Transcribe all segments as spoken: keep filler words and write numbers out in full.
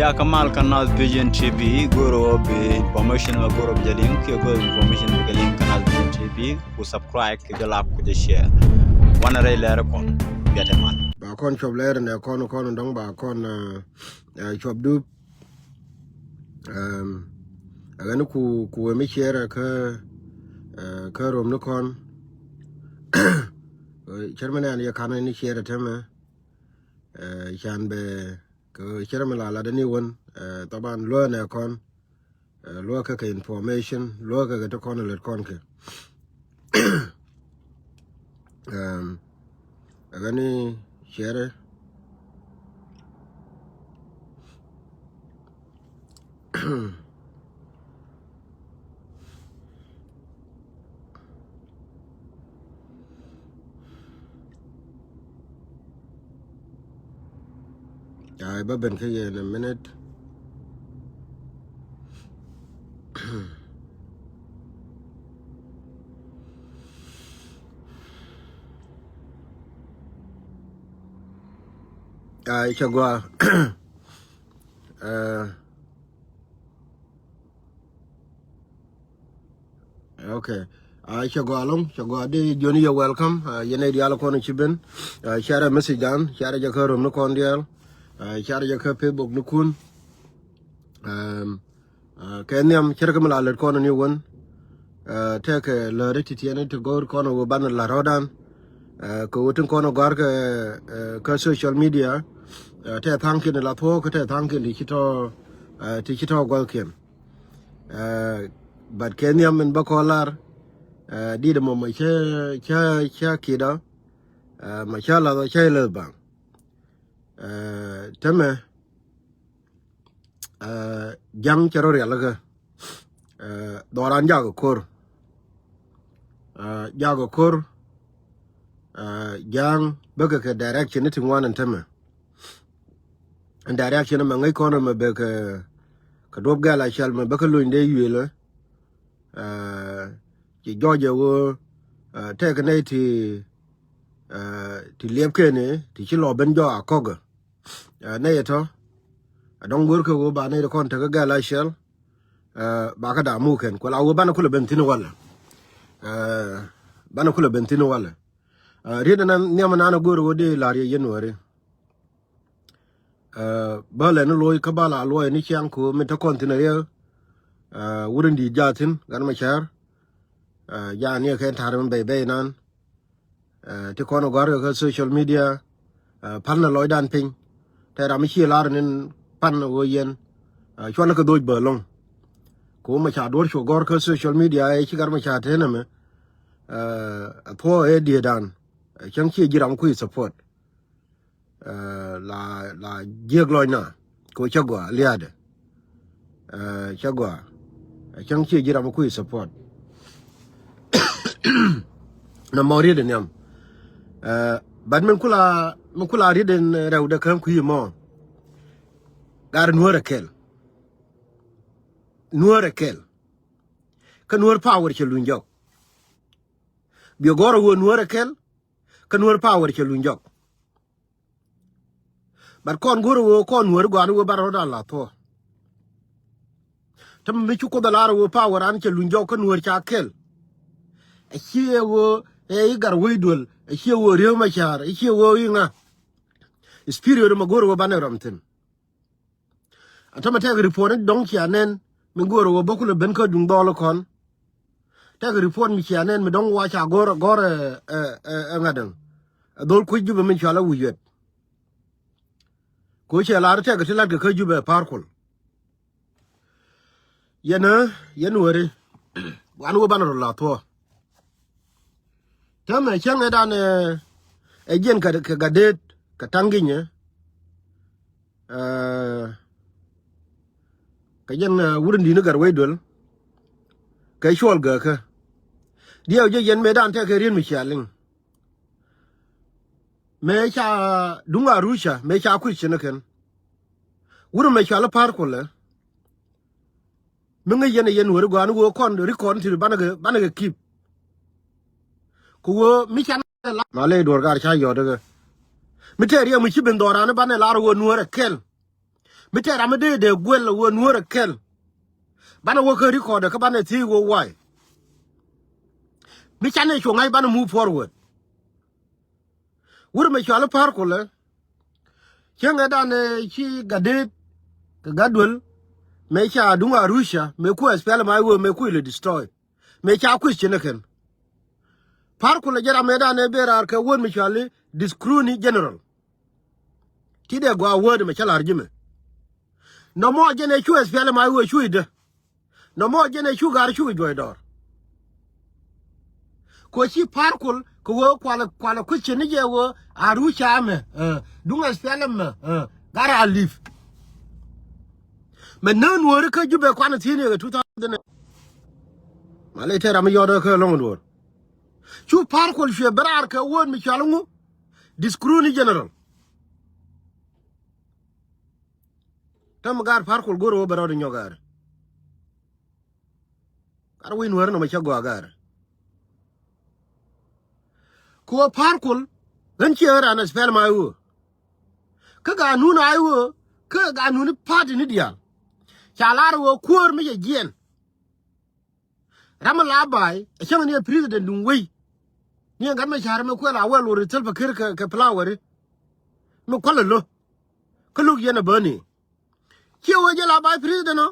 Ya kamal kä Naath Vision T V, go̱o̱r ɣöö bi information mɛ go̱o̱r ɣöö bi jɛ liŋ, kiɛ go̱o̱r information bi jɛ liŋ kä Naath Vision T V, ku subscribe, kiɛ jɛ like, ku jɛ share. Wanɛ rɛy lɛr kɔn, biatɛ mal. Ba kɔn cuɔp lɛr nɛ kɔn, kɔn dɔŋ ba kɔn, eh, eh, cuɔp dup. Ɛm, ɛ ɣän ku, ku wee mi share kä, eh, kä rom ni kɔn. Cär mi nɛn yɛ kan ni share tämɛ. Eh, can bɛ kɛ cär mi la lat ni wän, eh, taban luɔ̱ɔ̱ nɛ kɔn, eh, luɔ̱ɔ̱ kɛ kɛ information, luɔ̱ɔ̱ kɛ kɛ ti kɔn lät kɔn kɛ. Ɛm, ɛ ɣän ni share. Ay, ba ben kä yɛ in a minute. Ay, cɛ gɔaa. Eh, okay. Ah, cɛ gɔaa ɛlɔ̱ŋ, cɛ gɔaa di jiɔni yɛ welcome. Ah, yɛn nɛy diaal kɔn ci ben. Ah, share message dan, share jɛ kä rom ni kɔn diaal. Ah, share jɛ kä Facebook ni kun. Ɛm, ah, kɛ nhiam cär kä mi la lät kɔn ni wän. Ah, tekɛ lääri ti tiɛni ti go̱o̱r kɔn wä banɛ la rɔ̱dan. Ah, kɛ wä tin kɔn gɔ̱a̱r kɛ, eh, kä social media. Ah, tɛ tha̱a̱ŋkiɛn la thuɔ̱k, tɛ tha̱a̱ŋkiɛn ti ci tɔ̱, ah, ti ci tɔ̱ gua̱thkiɛn. Eh, but kɛ nhiam min bä kɔn lar, eh, dit mɔ mɔ cä, cä, cä kidä, eh, mɔ cä lath cä leth baŋ. Eh, tämɛ, eh, ja̱ŋ cɛ rɔ rialikä. Eh, dhɔran jakɛ ko̱r. Eh, jakɛ ko̱r. Eh, ja̱ŋ bäkɛ kɛ direction ni ti ŋuan ɛn tämɛ. Ɛn direction mɛ ŋäc kɔn mɛ bɛ kɛ, kɛ duɔ̱p gɛl a cɛl mɛ bɛ kɛ lony dee yuëlä. Eh, ci jɔɔcɛ ɣöö, eh, tɛk nɛy ti, eh, ti liɛpkɛn ɛ ti ci lɔ ben jɔɔk a kɔk ɛ. Eh, nɛy ɛ tɔ̱ a dɔ̱ŋ go̱o̱rkɛ ɣöö ba nɛy ti kɔn tek kä gɛl a cɛl. Eh, ba kä da̱a̱ muk kɛn kuɛ la ɣöö banɛ kulɛ ben thi̱n walɛ. Eh, banɛ kulɛ ben thi̱n walɛ. Eh, riet ɛn nhiam ɛn an a go̱o̱r ɣöö dee la̱r yɛ yɛn wäri. Eh, bä lɛ ni loc kä bä la luɔc ni ciaŋ ku min te kɔn thi̱n ariɛ. Eh, wut in di̱i̱t jaa thi̱n gan mɛ cäär. Eh, jaa ni kɛ ta̱r min bɛy bɛy nan. Eh, ti kɔn gɔ̱a̱r kɛ kä social media. Eh, pal ni lɔcdan piny. Tɛ ram mi ci lar nin pan wä yɛn. Eh, cuan kɛ dhoc bä loŋ. Ku mɛ ca duɔ̱r cu gɔ̱a̱r kä social media ɛ ci gan mɛ cäär te nɛmɛ. Eh, a thuɔ̱ ɛ diëëdan. Eh, cäŋ ci ji̱ ram kui̱ support. Eh, la, la jiäk lɔcna kɛ cä gɔaa lia̱a̱dɛ. Eh, cä gɔaa. Eh, cäŋ ci ji̱ ram kui̱ support. Nɔmɔ riet in nhiam. Eh, but min kula, min kula riet in rɛwdɛ käm kui̱ mɔ. Gar nuäär ɛ kɛl. Nuäär ɛ kɛl. Kä nuäär power cɛ luny jɔk. Biɛ gɔ̱r ɛ ɣöö nuäär ɛ kɛl. Kä nuäär power cɛ luny jɔk. But kɔn go̱r ɣöö kɔn nuäär gɔaa ni ɣöö bar rɔ̱dan la thuɔ̱ɔ̱. Te mi ci Kuoth a lar ɣöö power an cɛ luny jɔk kä nuäär ca kɛl. A ciɛ ɣöö ɛ i̱ gar wec duel, a ciɛ ɣöö Riek Machar, a ciɛ ɣöö i̱ ŋa. Spirit mɛ go̱r ɣöö banɛ rɔm thi̱n. Ɛ tämɛ tɛk report ni dɔ̱ŋ cia nɛn mi go̱o̱r ɛ wä bä kulɛ ben kä duŋ dhɔl kɔn. Tɛk report mi cia nɛn mi dɔ̱ŋ wa ca go̱o̱r, go̱o̱r ɛ, ɛ, ɛ, ɛ ŋa̱t däŋ. Ɛ dhol kuec Jubɛ min cɔal ɛ wi̱c yuɛt. Ku cɛ lar tɛk ti la̱tkɛ kä Jubɛ ɛ pa̱a̱r kuɔl. Yɛn ɛ, yɛn weri. Wan wä banɛ rɔ la thuɔ̱ɔ̱. Täämɛ cäŋ ɛ dan ɛ, ɛ jiɛn kɛ, kɛ Gatdet, kɛ Taŋ Ginyɛ. Ɛ, kɛ jiɛn, ɛ, wut in di̱t ni Gatwec Duel. Kɛ Cuɔl Gääkä. Diɛw jɛ yɛn mëë dan tɛk kɛ riet mi cia liŋ. Mëë ca duŋ Arusha, mëë ca kui̱ ci ni kɛn. Wut in mɛ cɔal i̱ pa̱a̱r kuɔlɛ. Mi ŋäc yɛn ɛ yɛn weri gɔaa ni ɣöö kɔn ri kɔn ti banɛ kɛ, banɛ kɛ kip. Ku ɣöö mi can la. Ma ley duɔ̱r gar ca yɔt ɛ kɛ. Mi tɛɛr yɛ mi ci ben dhɔran i̱ banɛ lar ɣöö nuäär ɛ kɛl. Mi tɛɛr ram mi dee dee guel ɣöö Nuäär ɛ kɛl. Banɛ wä kä record kä banɛ thiec ɣöö why. Mi canɛ cu ŋa̱c banɛ move forward. Wur mɛ cɔal i̱ Pa̱a̱r Kuɔl ɛ. Cäŋɛ dan ɛ ci Gatdeet kɛ Gatduel. Mëë ca duŋ Arusha mëë ku S P L M I O mëë ku ilɛ destroy. Mëë ca kui̱c ci ni kɛn. Pa̱a̱r Kuɔl ɛ jɛ ram mëë dan ɛ ben raar kɛ word mi cɔal i̱ the Scrutiny General. Ti dee gɔaa word mɛ cä la̱r ji̱ mɛ. Nɔmɔ jɛn ɛ cu S P L M I O cu idä. Nɔmɔ jɛn ɛ cu gar cu i̱ juɔc dɔɔr. Kɛ ɣöö ci Pa̱a̱r Kuɔl kɛ ɣöö kualɛ kualɛ kui̱c ci ni jɛ ɣöö Arusha mɛ, eh, duŋ S P L M mɛ, eh, gar a li̱p. Mɛ nään Nuääri kä Jubɛ kuanɛ thi̱n yɛ kɛ two thousand. Malɛ tëë ram mi yɔt kä lɔŋ duɔ̱ɔ̱r. Cu Pa̱a̱r Kuɔl cuɛ ben raar kɛ word mi cɔal i̱ ŋu? The Scrutiny General. Täämɛ gaat Pa̱a̱r Kuɔl go̱o̱rɛ wä ben rɔɔdɛ nyɔk gaari. Gat wi̱i̱ Nuääri nɔmɔ cä gɔaa gaari. Kɛ ɣöö Pa̱a̱r Kuɔl ɣän ciɛ ɣän raan ɛ spɛl ma i̱ ɣöö kä ganun a i̱ ɣöö kä ganun i̱ pa̱a̱tini diaal. Ca lar ɣöö kuäär mi cɛ jiɛɛn. Ram mi la ba̱a̱y ɛ cäŋ ni ɛ president duŋ wei. Ni ɛ gat mɛ ca̱r mɛ kuɛl a wɛl wä ri thil pa ker kɛ, kɛ flower i̱ mi kuäl ɛ lo̱. Kä lo̱k yɛn ɛ bäni. Ciɛ wee jɛ la ba̱a̱y president ɔ.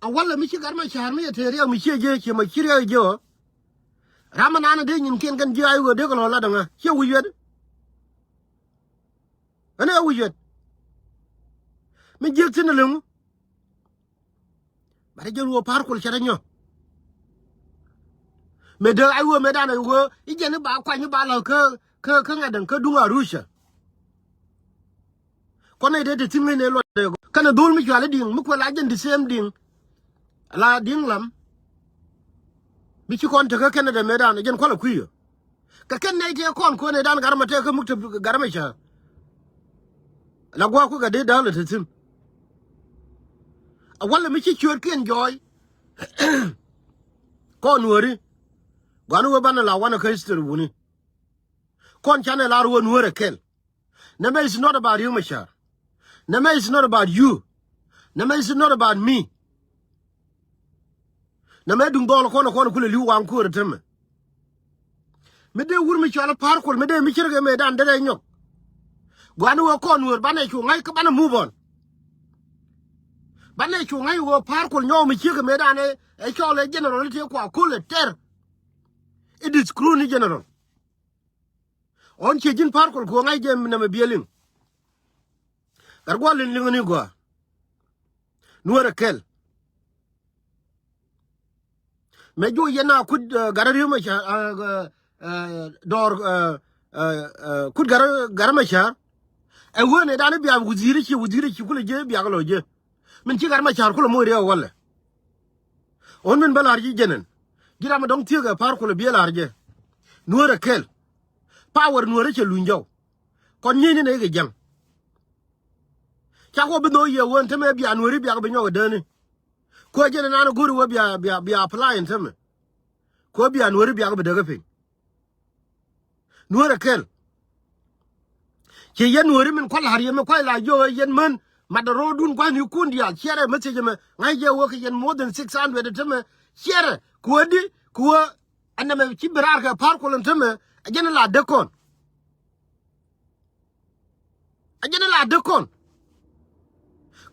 A walɛ mi ci gat mɛ ca̱r mi ɛ te riɛk mi ciɛ jɛ ciɛ mɛ ci riɛk jɛ ɔ. Ram mi naan ɛ dee nyinkiɛn kɛn ji̱ a i̱ ɣöö dee kɛ lɔ lat ɛ ŋa ciɛ wi̱c yɛt. Ɛn ɛ wi̱c yɛt. Mi jiäk thi̱n ɛ leŋ. Bɛ rɛ jɛ ruɔ Pa̱a̱r Kuɔl cɛ rɛ nyɔ. Mëë dee a i̱ ɣöö mëë danɛ ɣöö i̱ jɛn i̱ ba kuany i̱ ba lɔ kä, kä, kä ŋa̱t däŋ kä duŋ Arusha. Kuɔn nɛy dee te thi̱n ŋäcnɛ luɔt dee gɔaa kɛnɛ dhol mi cuali Diŋ mi kuɛ la jɛn the same Diŋ. La Diŋ Lam. Mi ci kɔn tekä Canada mëë danɛ jɛn kualɛ kui̱ yɛ. Kɛ kɛn nɛy tëë kɔn kuäär nɛy dan gat mɛ tëë kä muk te gat mɛ cä. La gua̱a̱k kui̱ gat dee da̱a̱l ɛ te thi̱n. A walɛ mi ci ciöötkiɛn jɔɔy. Kɔn Nuääri. Gua̱a̱ni wee banɛ la wanɛ kä history wuni. Kɔn canɛ lar wee Nuäär ɛ kɛl. Nɛmɛ is not about Riek Machar. Nɛmɛ is not about you. Nɛmɛ is not about me. Nɛmɛ duŋ dhɔl kɔn kɔn kulɛ li̱w waŋ kuäär tämɛ. Mi dee wur mi cɔal Pa̱a̱r Kuɔl mi dee mi cirkɛ mëë dan derɛ nyɔk. Gua̱ni wee kɔn wër banɛ cu ŋa̱c kä banɛ move on. Banɛ cu ŋa̱c wee Pa̱a̱r Kuɔl nyɔk mi ciek mëë dan ɛ cɔl ɛ general ti kua kul ɛ tɛr. I̱ the Scrutiny General. Ɣän ciɛ ji̱n Pa̱a̱r Kuɔl kuɔ ŋa̱c jɛ nɛmɛ biɛ liŋ. Gat gua̱l in liŋ ni gua̱a̱. Nuäär ɛ kɛl. Mɛ juɔc yɛn a kut, eh, gat a ri̱w mɛ ca, eh, eh, dɔɔr, eh, eh, eh, kut gat a, gat a mɛ ca̱r. Ɛ wen ɛ dan i̱ biak wudhi̱i̱r i̱ ci wudhi̱i̱r i̱ ci kulɛ jiɛ biak lɔ jiɛ. Min ci gat mɛ ca̱r kulɛ moc riɛk walɛ. Ɣän min bä la̱r ji̱ jɛnɛn. Ji̱ ram mi dɔ̱ŋ thiek ɛ Pa̱a̱r Kuɔl ɛ biɛ la̱r jɛ. Nuäär ɛ kɛl. Power Nuäär ɛ cɛ luny jɔw. Kɔn nyieyni nɛ ikɛ jiaŋ. Ca kɔ bi nhok yɛ wen tämɛ bia Nuääri biak bi nyɔk ɛ dääni. Kuɛ jɛn ɛnan go̱ri wee bia, bia, bia apply in tämɛ. Kuɛ bia Nuääri biak bi däk ɛ piny. Nuäär ɛ kɛl. Ci yɛn Nuääri min kua̱l la̱r yɛ mi kua̱c la jiök ɛ yɛn män mat dɛ ro̱o̱dun gua̱thnikun diaal ciɛrɛ message ɛmɛ ŋa̱c jɛ wee kɛ yɛn more than six hundred tämɛ ciɛrɛ kuädi kuä. Ɛn nɛmɛ ci bi raar kɛ Pa̱a̱r Kuɔl in tämɛ ɛ jɛn ɛ la däk kɔn. Ɛ jɛn ɛ la däk kɔn.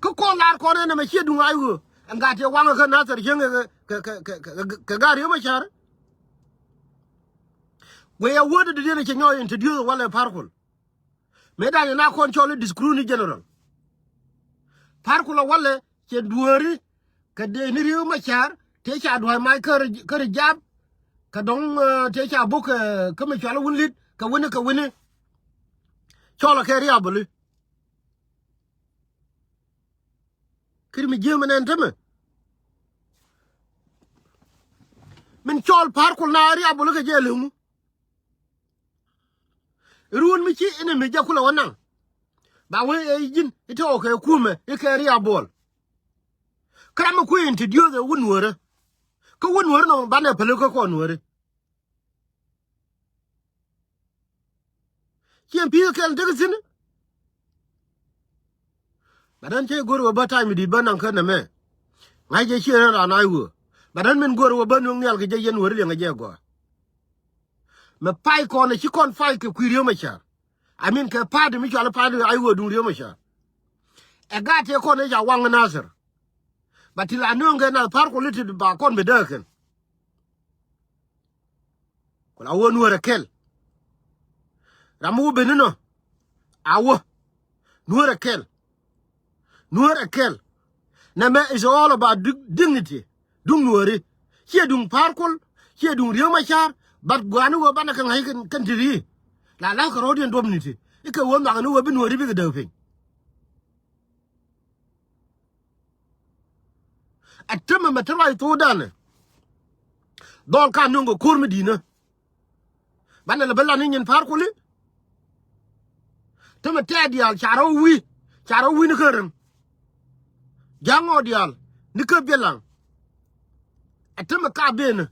Kä kɔn laar kɔn ɛn ɛmɛ ciɛ duŋ a i̱ ɣöö ɛn gat tiɛ waŋɛ kä Nathɛr cieŋɛ kɛ, kɛ, kɛ, kɛ, kɛ, kɛ, kɛ gat Riek Machar. Guiɛ ya word dee diɛn cɛ nyɔk introduce walɛ Pa̱a̱r Kuɔl. Mëë dan in a kɔn cɔl i̱ the Scrutiny General. Pa̱a̱r Kuɔl a walɛ cɛ dueeri kɛ dee ni Riek Machar tëë ca dua̱a̱c mac kä ri, kä ri jap. Kɛ dɔ̱ŋ, eh, tëë ca buk, eh, kä mi cual wun lit kɛ wini kɛ wini. Cɔl a kɛ riaboli. Kir mi jiee mi nɛn tämɛ. Min cɔl Pa̱a̱r Kuɔl na riaboli kɛ jɛ liŋu. Ruun mi ci inɛ mi jɛ kulɛ wä naŋ. Ba wee ɛ ji̱n i̱ te ɣɔw kɛ kumɛ i̱ kɛ riabuɔl. Kä ram mi kui̱ introduce ɛ wun Nuäärä. Kä wun Nuäärä nɔmɔ banɛ päli kä kɔn Nuääri. Ciɛ pi̱i̱ kɛl tek thi̱n. But ɣän cä go̱r wä bä time mi di̱t bä naŋ kä nɛmɛ. Ŋa̱c jɛ ciɛ rɛn raan a i̱ wä. But ɣän min go̱r wä bä nuɔ̱ŋ nhial kɛ jɛ yɛn wä ri liɛŋɛ jɛ gɔaa. Mɛ pay kɔn ɛ ci kɔn pay kɛ kui̱ Riek Machar. I mean kɛ party mi cɔal party a i̱ wä duŋ Riek Machar. Ɛ gaat tëë kɔn ɛ ca waŋ Nasir. But ti la nööŋ kɛ nath Par Kuɔl i̱ ti ba kɔn bi dääk kɛn. Ku la wä Nuäär ɛ kɛl. Ram mi wä ben inɔ a wä Nuäär ɛ kɛl. Nuäär ɛ kɛl. Nɛmɛ is all about dig- dignity. Duŋ Nuääri. Ciɛ duŋ Par Kuɔl, ciɛ duŋ Riek Machar, but gua̱a̱ni wä banɛ kɛ ŋa̱c kɛn- kɛn ti ri. La la̱th kɛ rɔ̱diɛn duɔ̱p ni ti i̱ kɛ wä nhɔakni wä bi Nuääri bikɛ dääk piny. Ɛ temɛ mɛ te ruac thokdan ɛ. Dhɔl ka nöŋ kɛ ko̱r mi di̱i̱nä. Banɛ lɛ bä lan ni nyin Par Kuɔli. Temɛ tɛɛ diaal ca rɔ wi̱i̱, ca rɔ wi̱i̱ ni kä reŋ. Ja̱ŋ ɔ diaal ni kä biɛl laŋ. Ɛ temɛ ka benä.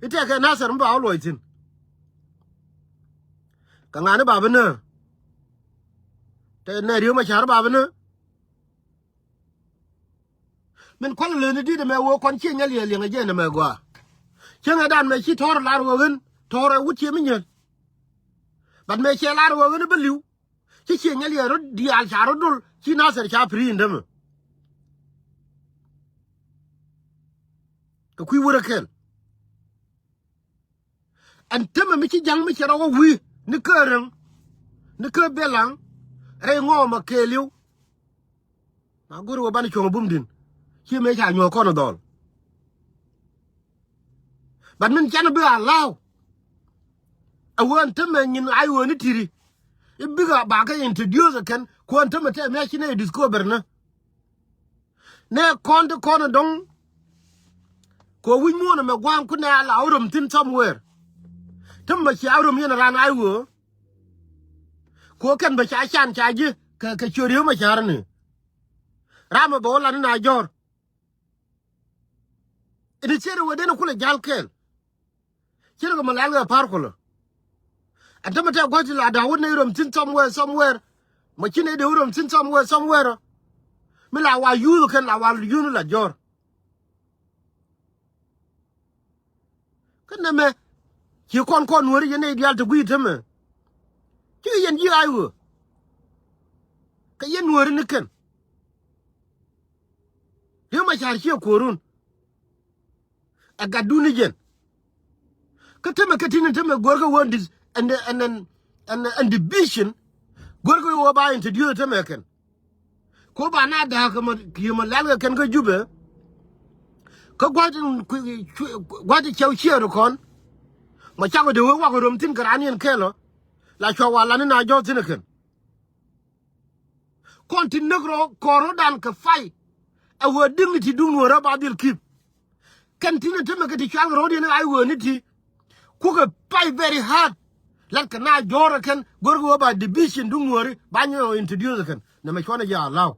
I̱ tɛkɛ Nasir mi ba wä luɔc thi̱n. Kɛ ŋa̱ni ba bi nä. Tɛ nɛ Riek Machar ba bi nä. Min kual leni dit ɛmɛ wee kɔn ciɛ nyɛ liɛl liɛŋɛ jɛ nɛmɛ gɔaa. Cieŋɛ dan mɛ ci tɔ̱r lar wee ɣän tɔ̱r ɛ wut ciɛ mi nyel. But mɛ ciɛ lar wee ɣän bä li̱w. Ci ciɛ nyɛ liɛl rɔ diaal ca rɔ dol ci Nasir ca piri in dämɛ. Kɛ kui̱ wurɛ kɛl. Ɛn temɛ mi ci ja̱ŋ mi cɛ rɔ wä wi̱i̱ ni kä reŋ ni kä biɛl laŋ rɛy ŋɔɔmɛ kɛɛliw. Ma go̱ri wä banɛ cuɔ̱ŋ bum din ci mëë ca nyuɔ̱ɔ̱k kɔn dhɔl. But min canɛ bi a la̱w. Ɛ wä ɛn temɛ nyin a i̱ wä ni ti̱ri i̱ bikɛ ba kɛ introduce ɛ kɛn ku ɛn temɛ tɛ mëë ci nɛ discover nä. Nɛ kɔn ti kɔn dɔŋ. Kɛ wi̱c muɔ̱ɔ̱n ɛmɛ gua̱a̱ŋ kunɛ a la wä röm thi̱n somewhere. Ti mɛ cia wä röm yɛn raan a i̱ wä. Kɛ kɛn bɛ ca can ca ji̱ kɛ kɛ ciöt Riek Machar ni. Ram ɛ bɛ wä lan ni na jɔ̱ɔ̱r. Ini cier wä den kulɛ jal kɛɛl. Cir kɛ mɛ lɛl kɛ Par Kuɔl. Ɛn tämɛ tɛ gua̱c ti la da̱a̱ wä nɛy röm thi̱n somewhere, somewhere. Mɛ ci nɛy dee wä röm thi̱n somewhere, somewhere. Mi la wa yuuth kɛn la wa yuuth la jɔ̱ɔ̱r. Kä nɛmɛ ci kɔn kɔn Nuääri yɛn nɛy diaal te gui̱i̱ tämɛ. Cikɛ yɛn ji̱ a i̱ wä. Kɛ yɛn Nuääri ni kɛn. Riek Machar ciɛ kuɔrun. Ɛ gatdun ni jɛn. Kä tämɛ kä ti̱n tämɛ guäärkä wä dis ɛn ɛn ɛn ɛn division. Guäärkä wä ba introduce tämɛ kɛn. Ko ba na da̱a̱k kɛ mɔ kiɛ mɔ lɛl kɛ kɛn kä Jubɛ. Kä gua̱th in gua̱th in cɛw ciɛɛr kɔn. Mɔ cakɔ dee wee wakɔ röm thi̱n kɛ raan yɛn kɛɛl ɔ. La cua wa lan in a jɔ̱ɔ̱th thi̱n ɛ kɛn. Kɔn ti näk rɔ kɔn rɔ̱dan kɛ pay. Ɛ wee dignity duŋ Nuäärä ba dhil keep. Kɛn ti ni temɛ kɛ ti cual kɛ rɔ̱diɛn a i̱ wee ni ti. Kukɛ pay very hard. Lat kɛ na jɔ̱ɔ̱r ɛ kɛn go̱rkɛ wee ba division duŋ Nuääri ba nyɛ introduce ɛ kɛn. Nɛmɛ cuanɛ jɛ a la̱w.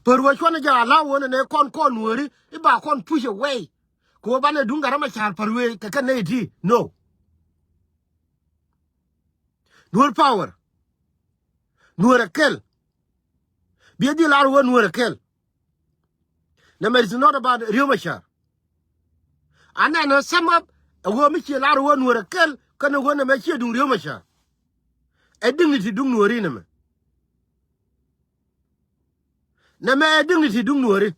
Pär wee cuanɛ jɛ a la̱w wee nɛ nɛ kɔn kɔn Nuääri i̱ ba kɔn push away. Kɛ wee banɛ duŋ Gat Macar pär wee kɛ kɛn nɛ iti. No. Nuäär power. Nuäär ɛ kɛl. Biɛ dhil lar wee Nuäär ɛ kɛl. Nɛmɛ is not about Riek Machar. Anɛ nɛ sum up ɛ wee mi ciɛ lar wee Nuäär ɛ kɛl kɛnɛ wee nɛmɛ ciɛ duŋ Riek Machar. Ɛ dignity duŋ Nuääri nɛmɛ. Nɛmɛ ɛ dignity duŋ Nuääri.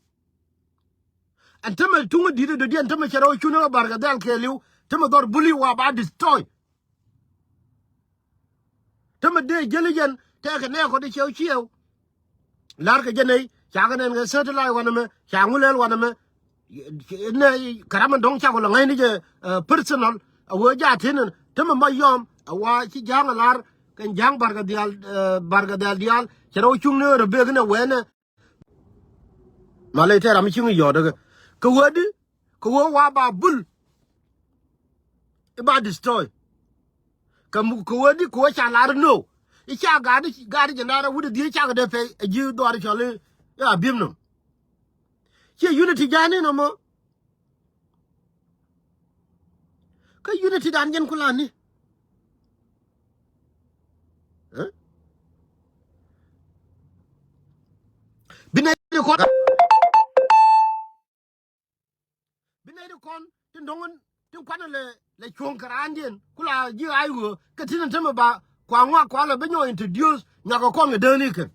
Ɛn tämɛ tuŋ di̱t ɛ dɔ̱diɛn tämɛ cɛ rɛw cun ɛ Barkadhal kɛɛliw tämɛ dhɔr buli wa ba destroy. Tämɛ dee jäli jɛn tɛkɛ nɛɛkɔ di cɛw ciɛw. La̱rkɛ jɛ nɛy ca kɛ nɛn kɛ satellite wanɛ mɛ ca ŋulɛl wanɛ mɛ. Nɛ karam in dɔ̱ŋ cakɔ lɛ ŋäcni jɛ personal a wee jaa thin in tämɛ ma yɔm a wa ci ja̱a̱ŋ a lar kɛn ja̱a̱ŋ Barkadhal. Barkadhal diaal cɛ rɛw cuŋni rɛ bek inɛ wɛnɛ. Ma ley tɛ ram mi ciŋ yɔɔt ɛ kɛ kɛ wee di kɛ wee wa ba bul. I̱ ba destroy. Kɛ muk kɛ wee di kɛ wee ca lar no. I̱ ca gaari gaari jɛ lar a wut i̱ dhieec cakɛ dee pɛy ɛ ji̱ dhɔaari cɔl i̱ a bi̱em nɔm. Ciɛ unity ja̱a̱ni nɔmɔ. Kä unity dan jɛn kulani. Ɛ? Bi nɛy di kɔn, bi nɛy di kɔn tin dɔŋ in tin kuanɛ lɛ, lɛ cuɔ̱ŋ kɛ raandiɛn ku la ji̱ ay ɣöö kɛ tin in tämɛ ba kua ŋɔak kua lɛ bi nyɔk introduce nyuakɛ kɔn kɛ dääni kɛn.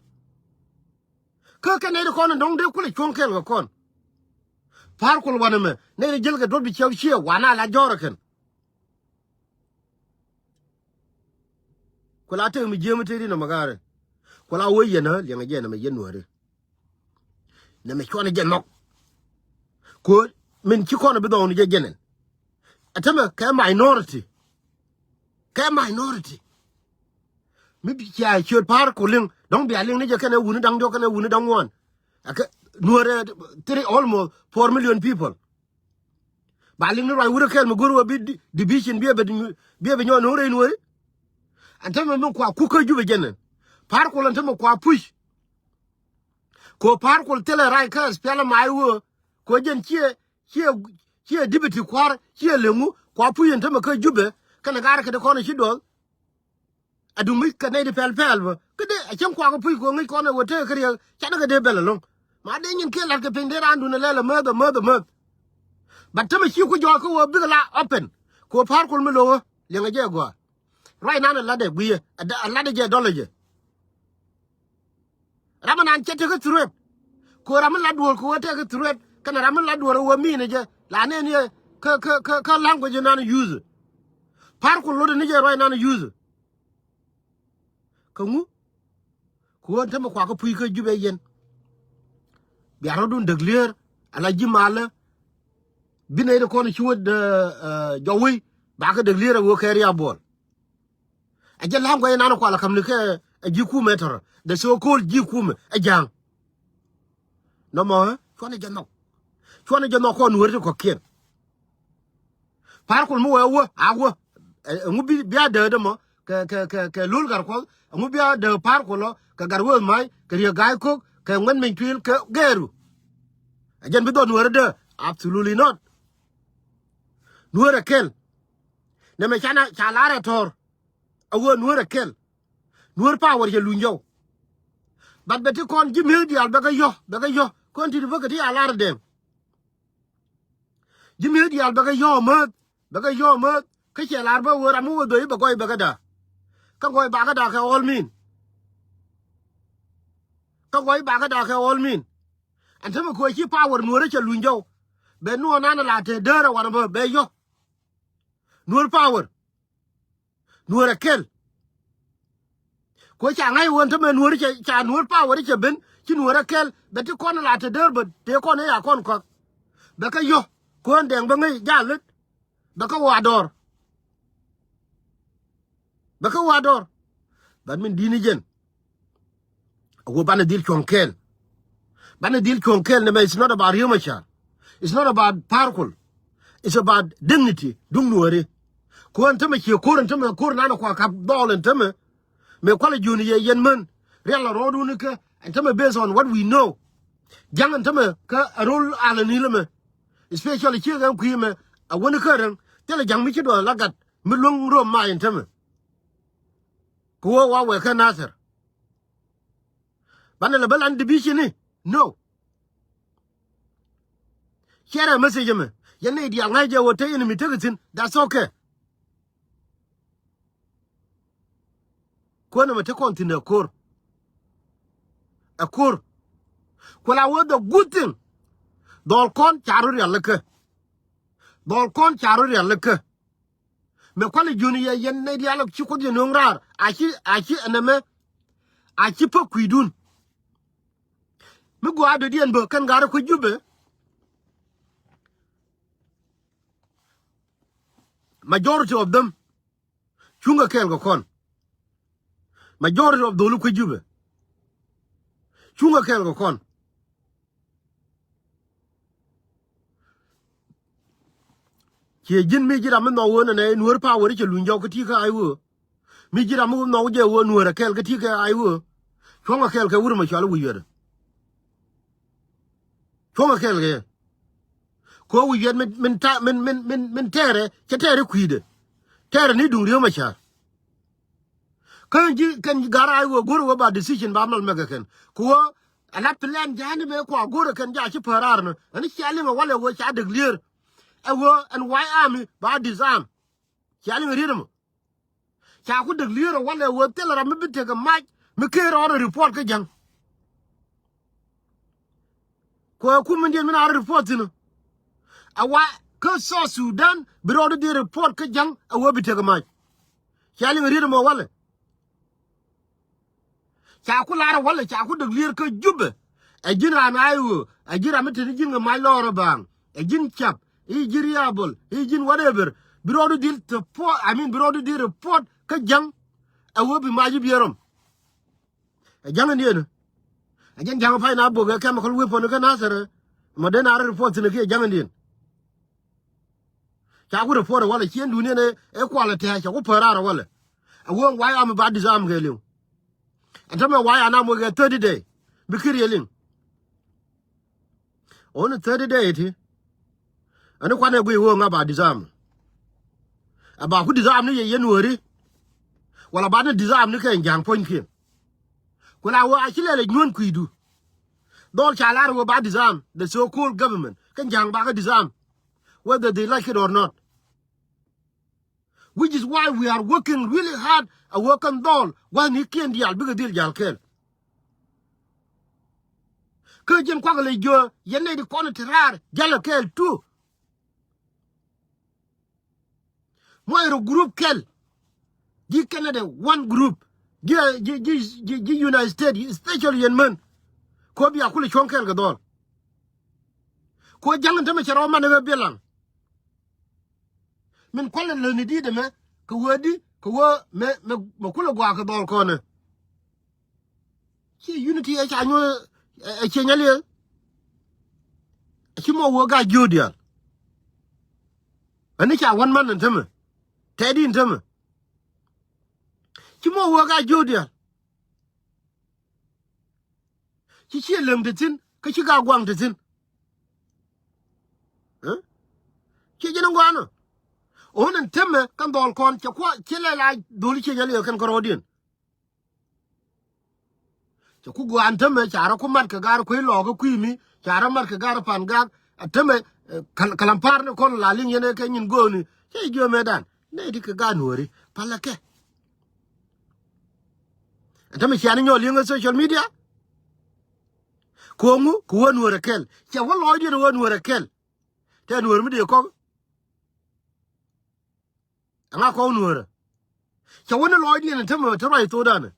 Kä kɛ nɛy di kɔn in dɔŋ dee kulɛ cuɔ̱ŋ kɛɛl kɛ kɔn. Pa̱a̱r Kuɔl wanɛ mɛ nɛy di jäl kɛ duɔ̱t bi ciɛk ciɛ wanɛ a la jɔ̱ɔ̱rɛ kɛn. Ku la tek mi jiäämi tëëri nɔmɔ ga̱a̱rɛ. Ku la wee yɛn ɣä liɛŋɛ jɛ nɛmɛ yɛn nuääri. Nɛmɛ cuɔnɛ jɛ nhɔk. Ku min ci kɔn bi dhɔɔŋni jɛ jɛnɛn. Ɛ tämɛ kɛ minority. Kɛ minority. Mi bi cia ciöt Pa̱a̱r Kuɔl liŋ dɔ̱ŋ bia liŋ ni jɛ kɛnɛ wuni da̱ŋ diɔ̱k kɛnɛ wuni da̱ŋ ŋuan. Ɛ kɛ nuäärɛ three, almost four million people. Ba liŋ ni ruac wurɛ kɛl mi go̱r wä bi di-, division bi ɛ bɛ, bi ɛ bɛ nyɔk no̱o̱ŋ rɛy nuääri. Ɛn tämɛ mi kua kuk kä Jubɛ jɛn ɛn. Pa̱a̱r Kuɔl ɛn tämɛ kua push. Kɛ ɣöö Pa̱a̱r Kuɔl thilɛ rac kä S P L M I wä. Kɛ ɣöö jɛn ciɛ, ciɛ, ciɛ deputy kua̱r, ciɛ leŋu, kua push ɛn tämɛ kä Jubɛ kɛnɛ gaar kɛ ti kɔn ci duɔth. Aduŋ mi kɛ nɛy di pɛl pɛl bä kä dee a cäŋ kuakä puc kɛ ŋi̱c kɔn ɛ wä tëë kä riɛk canɛ kɛ dee bɛl ɛlɔ̱ŋ. Ma dee nyin kiɛ la̱t kɛ piny dee raandun ɛ lɛl ɛ mäth ɛ mäth ɛ mäth. But tämɛ ci ku jɔɔk kä wä bikɛ la open. Kɛ wä Pa̱a̱r Kuɔl mi lo̱wä liɛŋɛ jɛ gɔaa. Ruac nan ɛ latdɛ guiyɛ ɛ latdɛ jɛ dɔlɛ jɛ. Ram mi nan cɛ tekɛ threat. Kɛ ram mi la duɔ̱ɔ̱r kɛ wä tekɛ threat kɛnɛ ram mi la duɔ̱ɔ̱r wä minɛ jɛ la nɛn yɛ kä, kä, kä, kä language nan use. Pa̱a̱r Kuɔl lot ni jɛ ruac nan use. Kä ŋu? Kɛ wä tämɛ kuakä puc kä Jubɛ yɛn. Bia rɔ̱dun däk lier ala ji̱ malä. Bi nɛy ti kɔn ci wä, eh, eh, jɔwi. Ba kä däk lier a wä kɛ ria buɔl. A jɛ la̱a̱ŋ guɛc inan kual a ka̱m ni kɛ a ji̱ kumɛ tɔrɔ. The so called ji̱ kumɛ a ja̱a̱ŋ. Nɔmɔ, eh, cuɔnɛ jɛ nhɔk. Cuɔnɛ jɛ nhɔk kɔn nuäär ti kɔ̱kiɛn. Pa̱a̱r Kuɔl mi wee wä a wä. Eh, ɛŋu bi, bi a däädä mɔ kɛ, kɛ, kɛ, kɛ Lul Gatkuɔth. Ɛŋu bi a dääk Pa̱a̱r Kuɔl ɔ kɛ Gatwec Mac kɛ Riek Ga̱a̱c Kok kɛ Ŋuɛn Meny Tuil kɛ gɛɛru. A jɛn bi dhɔt nuäärä dääk. Absolutely not. Nuäärä kɛl. Nɛmɛ canɛ ca lar ɛ tɔ̱r. A wee nuäärä kɛl. Nuäär power cɛ luny jɔw. But bɛ ti kɔn ji̱ mi̱eth diaal bɛ kɛ yɔ̱, bɛ kɛ yɔ̱. Kɔn ti̱t bä kɛ ti a lar ɛ dɛŋ. Ji̱ mi̱eth diaal bɛ kɛ yɔ̱ määth, bɛ kɛ yɔ̱ määth. Kä cɛ lar bä wee ram mi wä dhoi bɛ gɔy bɛ kɛ da̱a̱. Kä gɔy bakɛ da̱a̱ kɛ all mean. Kä gɔy bakɛ da̱a̱ kɛ all mean. Ɛn tämɛ kuɛ ci power nuäärä cɛ luny jɔw. Bɛ nuɔɔr nan la te däär ɛ wanɛ bä bɛ yɔ̱. Nuäär power. Nuäär ɛ kɛl. Kuɛ ca ŋa̱c ɣöö ɛn tämɛ nuäär cɛ, ca nuäär power cɛ ben ci nuäär ɛ kɛl bɛ ti kɔn la te däär bä tëë kɔn ëë ya kɔn kɔak. Bɛ kɛ yɔ̱ kuäär dɛŋ bä ŋäc ja̱a̱l lät. Bɛ kɛ wa dɔɔr. Bɛ kɛ wa dɔɔr. But min di̱t ni jɛn. A wä banɛ dhil cuɔ̱ŋ kɛɛl. Banɛ dhil cuɔ̱ŋ kɛɛl nɛmɛ, it's not about Riek Machar. It's not about Pa̱a̱r Kuɔl. It's about dignity duŋ nuääri. Kuäär ɛn tämɛ ciɛ ko̱r ɛn tämɛ ko̱r nanɛ kua kap dhɔɔl ɛn tämɛ. Mëë kualɛ jiöni yɛ yɛn män rial la rɔɔdun ikä ɛn tämɛ based on what we know. Ja̱ŋ ɛn tämɛ kä a ro̱l alɛ ni̱l ɛmɛ. Especially ciek ɛn kui̱ ɛmɛ a wäni kä rɛŋ thilɛ ja̱ŋ mi ci duɔth la gat mi luäŋ rom ma ɛn tämɛ. Kɛ wä wa wɛ kä Nathir. Banɛ lɛ bä lan division ni no. Share a message ɛmɛ yɛn ni diaal ŋa̱c jɛ wä te yɛn mi tekɛ thi̱n, that's okay. Kuäär nɛmɛ te kɔn thi̱n ɛ ko̱r. Ɛ ko̱r. Kuɛ la wee the good thing. Dhɔl kɔn ca rɔ rial ikä. Dhɔl kɔn ca rɔ rial ikä. Mëë kualɛ jiöni yɛ yɛn nɛy diaal ci Kuoth yɛ nööŋ raar a ci, a ci ɛnɛmɛ. A ci pä kui̱dun. Mi gɔaa dɔ̱diɛn bä kɛn ga̱r ɛ kui̱ Jubɛ. Majority of them cuŋkɛ kɛɛl kɛ kɔn. Majority of dholi kui̱ Jubɛ cuŋkɛ kɛɛl kɛ kɔn. Ciɛ ji̱n mi ji̱ ram mi nhɔk ɣöö nɛnɛ nuäär power cɛ luny jɔk kä ti kä ay ɣöö. Mi ji̱ ram mi nhɔk jɛ ɣöö nuäär ɛ kɛɛl kä ti kä ay ɣöö. Cuɔ̱ŋ ɛ kɛɛl kɛ wur mɛ cɔal wi̱i̱ yɔt. Cuɔ̱ŋ ɛ kɛɛl kɛ yɛ. Kɛ wi̱i̱ yɔt min, min ta, min, min, min, min tɛɛrɛ cɛ tɛɛrɛ kui̱dɛ. Tɛɛrɛ ni duŋ Riek Machar. Kä ji̱ kɛn ji̱ ga̱r ay ɣöö go̱r ɣöö ba decision ba mal mɛk ɛ kɛn kɛ ɣöö Ala plan jani mɛ kua go̱rɛ kɛn ja ci päär raar ni. Ɛn cia liŋ ɛ walɛ wee ca däk lier. Ɛ wee ɛn White Army ba disarm. Cia liŋ riet ɛmɔ. Ca ku däk lier ɛ walɛ wee thilɛ ram mi bi tekɛ mac mi ker rɔɔdɛ report kä jäŋ. Kuɛ kum min diɛn min a report thi̱n. A wa kä South Sudan bi rɔɔdɛ di report kä jäŋ a wee bi tekɛ mac. Cia liŋ riet ɛmɔ walɛ. Ca ku lar walɛ ca ku däk lier kä Jubɛ. Ɛ ji̱n raan a i̱ ɣöö ɛ ji̱n ram mi te ni ji̱n kɛ mac lɔɔr ɛ baaŋ. Ɛ ji̱n cap i̱ ji̱n riabol i̱ ji̱n whatever. Bi rɔɔdu dhil te puɔt, I mean, bi rɔɔdu dhil report kä jäŋ. Ɛ wee bi mac i̱ biɛ rɔm. Ɛ jäŋ in diɛn. Ɛ jɛn ja̱ŋ pay na bok ɛ chemical weapon kä Nasir. Mɔ den a report thi̱n kiɛ ja̱ŋ in diɛn. Ca ku report walɛ cien dunia ni ɛ kualɛ tɛɛ ca ku päär raar walɛ. A wee White Army ba disarm kɛ liw. Ɛn tämɛ White Army wek ɛ thirty day. Bi kir yɛ liŋ. Ɣän thirty day ti. Ɛn kuanɛ guiy wee ŋa ba disarm. Ɛ ba ku disarm ni yɛ yɛn wääri. Wala ba ni disarm ni kɛ ja̱ŋ puɔ̱nykiɛn. Ku la wee a ci lɛl ɛ nyuɔ̱n kui̱du. Dhɔl ca lar wee ba disarm the so called government. Kä ja̱ŋ ba kä disarm. Whether they like it or not. Which is why we are working really hard a wee kɛn dhɔl gua̱thnikiɛn diaal bikɛ dhil jal kɛɛl. Kä jɛn kuak lɛ jiö yɛn nɛy di kɔn ti raar jal kɛɛl tu. Muɔc rɔ group kɛl. Ji̱ Canada one group. Ji̱, ji̱, ji̱, ji̱, ji̱ United States, especially yɛn män. Kɔ bia kulɛ cuɔ̱ŋ kɛl kɛ dhɔl. Kɔ ja̱ŋ in tämɛ cɛ rɔ man in ɣä biɛl laŋ. Min kualɛ lätni di̱i̱t ɛmɛ kɛ wee di kɛ wee mɛ, mɛ, mɛ kulɛ gua̱a̱ kɛ dhɔl kɔnɛ. Ci unity ɛ ca nyuɔ̱th ɛ, ɛ cieny aliɛl. Ci mɔ wee ga̱a̱c jiööt diaal. Ani ca wän man in tämɛ. Tɛɛdi in tämɛ. Ci mɔ wee ga̱a̱c jiööt diaal. Ci ciɛ läŋ ti thi̱n kä ci ga̱a̱c gua̱a̱ŋ ti thi̱n. Ɛ? Ciɛ ji̱n in gua̱a̱n ɔ. Ɣän in tämɛ kɛn dhɔl kɔn cɛ kua̱ ci lɛ la dholi cieny aliɛl kɛn kärɔɔdiɛn. Cɛ ku gua̱a̱n tämɛ ca rɔ ku mat kɛ ga̱r kuec lɔɔk kä kui̱ mi ca rɔ mat kɛ ga̱r pan ga̱a̱k. A tämɛ, eh, kal-, kalam pa̱a̱r ni kɔn la liŋ yɛn ɛ kɛ nyin go̱o̱ni cɛ jiö mɛtdan nɛy ti kɛ ga̱a̱n wääri palä kɛ. A tämɛ ciani nyɔɔl yieŋ ɛ social media. Ko̱ŋu kɛ wä nuäärä kɛl cɛ wä lɔɔcdiɛn wä nuäärä kɛl. Tɛ nuäär mi dee kɔk. Ɛŋa kɔk nuäärä. Cɛ wä ni lɔɔcdiɛn tämɛ te ruac thokdan.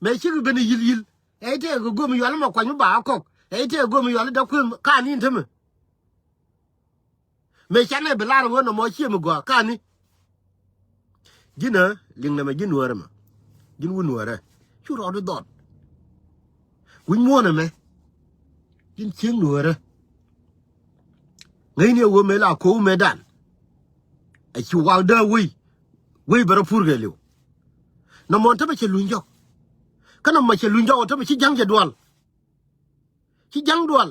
Mɛ cikɛ ben yil yil. Ɛ tɛɛ kɛ go̱o̱m yual mɛ kuany mi ba kɔk. Ɛ tɛɛ go̱o̱m yual dap kueth ka̱n in tämɛ. Mɛ canɛ bi lar ɣöö nɔmɔ ciɛ mi gɔaa ka̱n in. Ji̱n ɛ liŋ nɛmɛ ji̱n nuäärä mɛ. Ji̱n wun nuäärä. Cu rɔɔdu dhɔt. Wi̱c muɔ̱ɔ̱n ɛmɛ. Ji̱n cieŋ nuäärä. Ŋäcni ɛ wee mëë la ko̱o̱k mëëdan. Ɛ ci wal dee wei. Wei bɛ rɔ pur kɛ liw. Nɔmɔ tämɛ cɛ luny jɔk. Kä nɔmɔ cɛ luny jɔk ɔ tämɛ ci ja̱ŋ cɛ dual. Ci ja̱ŋ dual.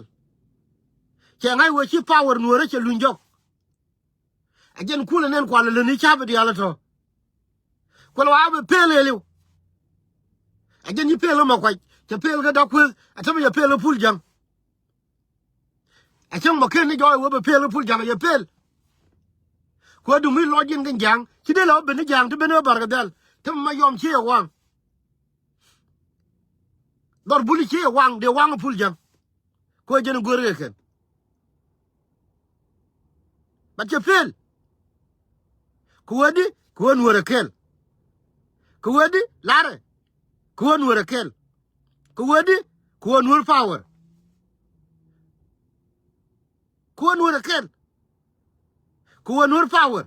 Cɛ ŋa̱c wee ci power nuäärä cɛ luny jɔk. A jɛn kulɛ nɛn kual lä ni ca̱p diaal tɔ. Kual wa bɛ pel ɛ liw. A jɛn ci pel ɛ ma kuac cɛ pel kä dak kueth a tämɛ cɛ pel ɛ pul ja̱ŋ. A cäŋ ma ken ni jɔɔc wee bɛ pel ɛ pul ja̱ŋ a yɛ pel. Kuɛ duŋ mi lɔc jiɛn kɛ ja̱ŋ ci dee lɛ wä ben ni ja̱ŋ ti ben wä bar kɛ dhɛl tämɛ ma yɔm ci yɛ waŋ. Dhɔr buli ci yɛ waŋ dee waŋ ɛ pul ja̱ŋ. Kɛ ɣöö jɛn go̱r kɛ kɛn. But cɛ pel. Kɛ ɣöö di kɛ ɣöö nuäärä kɛl. Kɛ ɣöö di larɛ kɛ ɣöö nuäärä kɛl. Kɛ ɣöö di kɛ ɣöö nuäär power. Kɛ ɣöö nuäärä kɛl. Kɛ ɣöö nuäär power.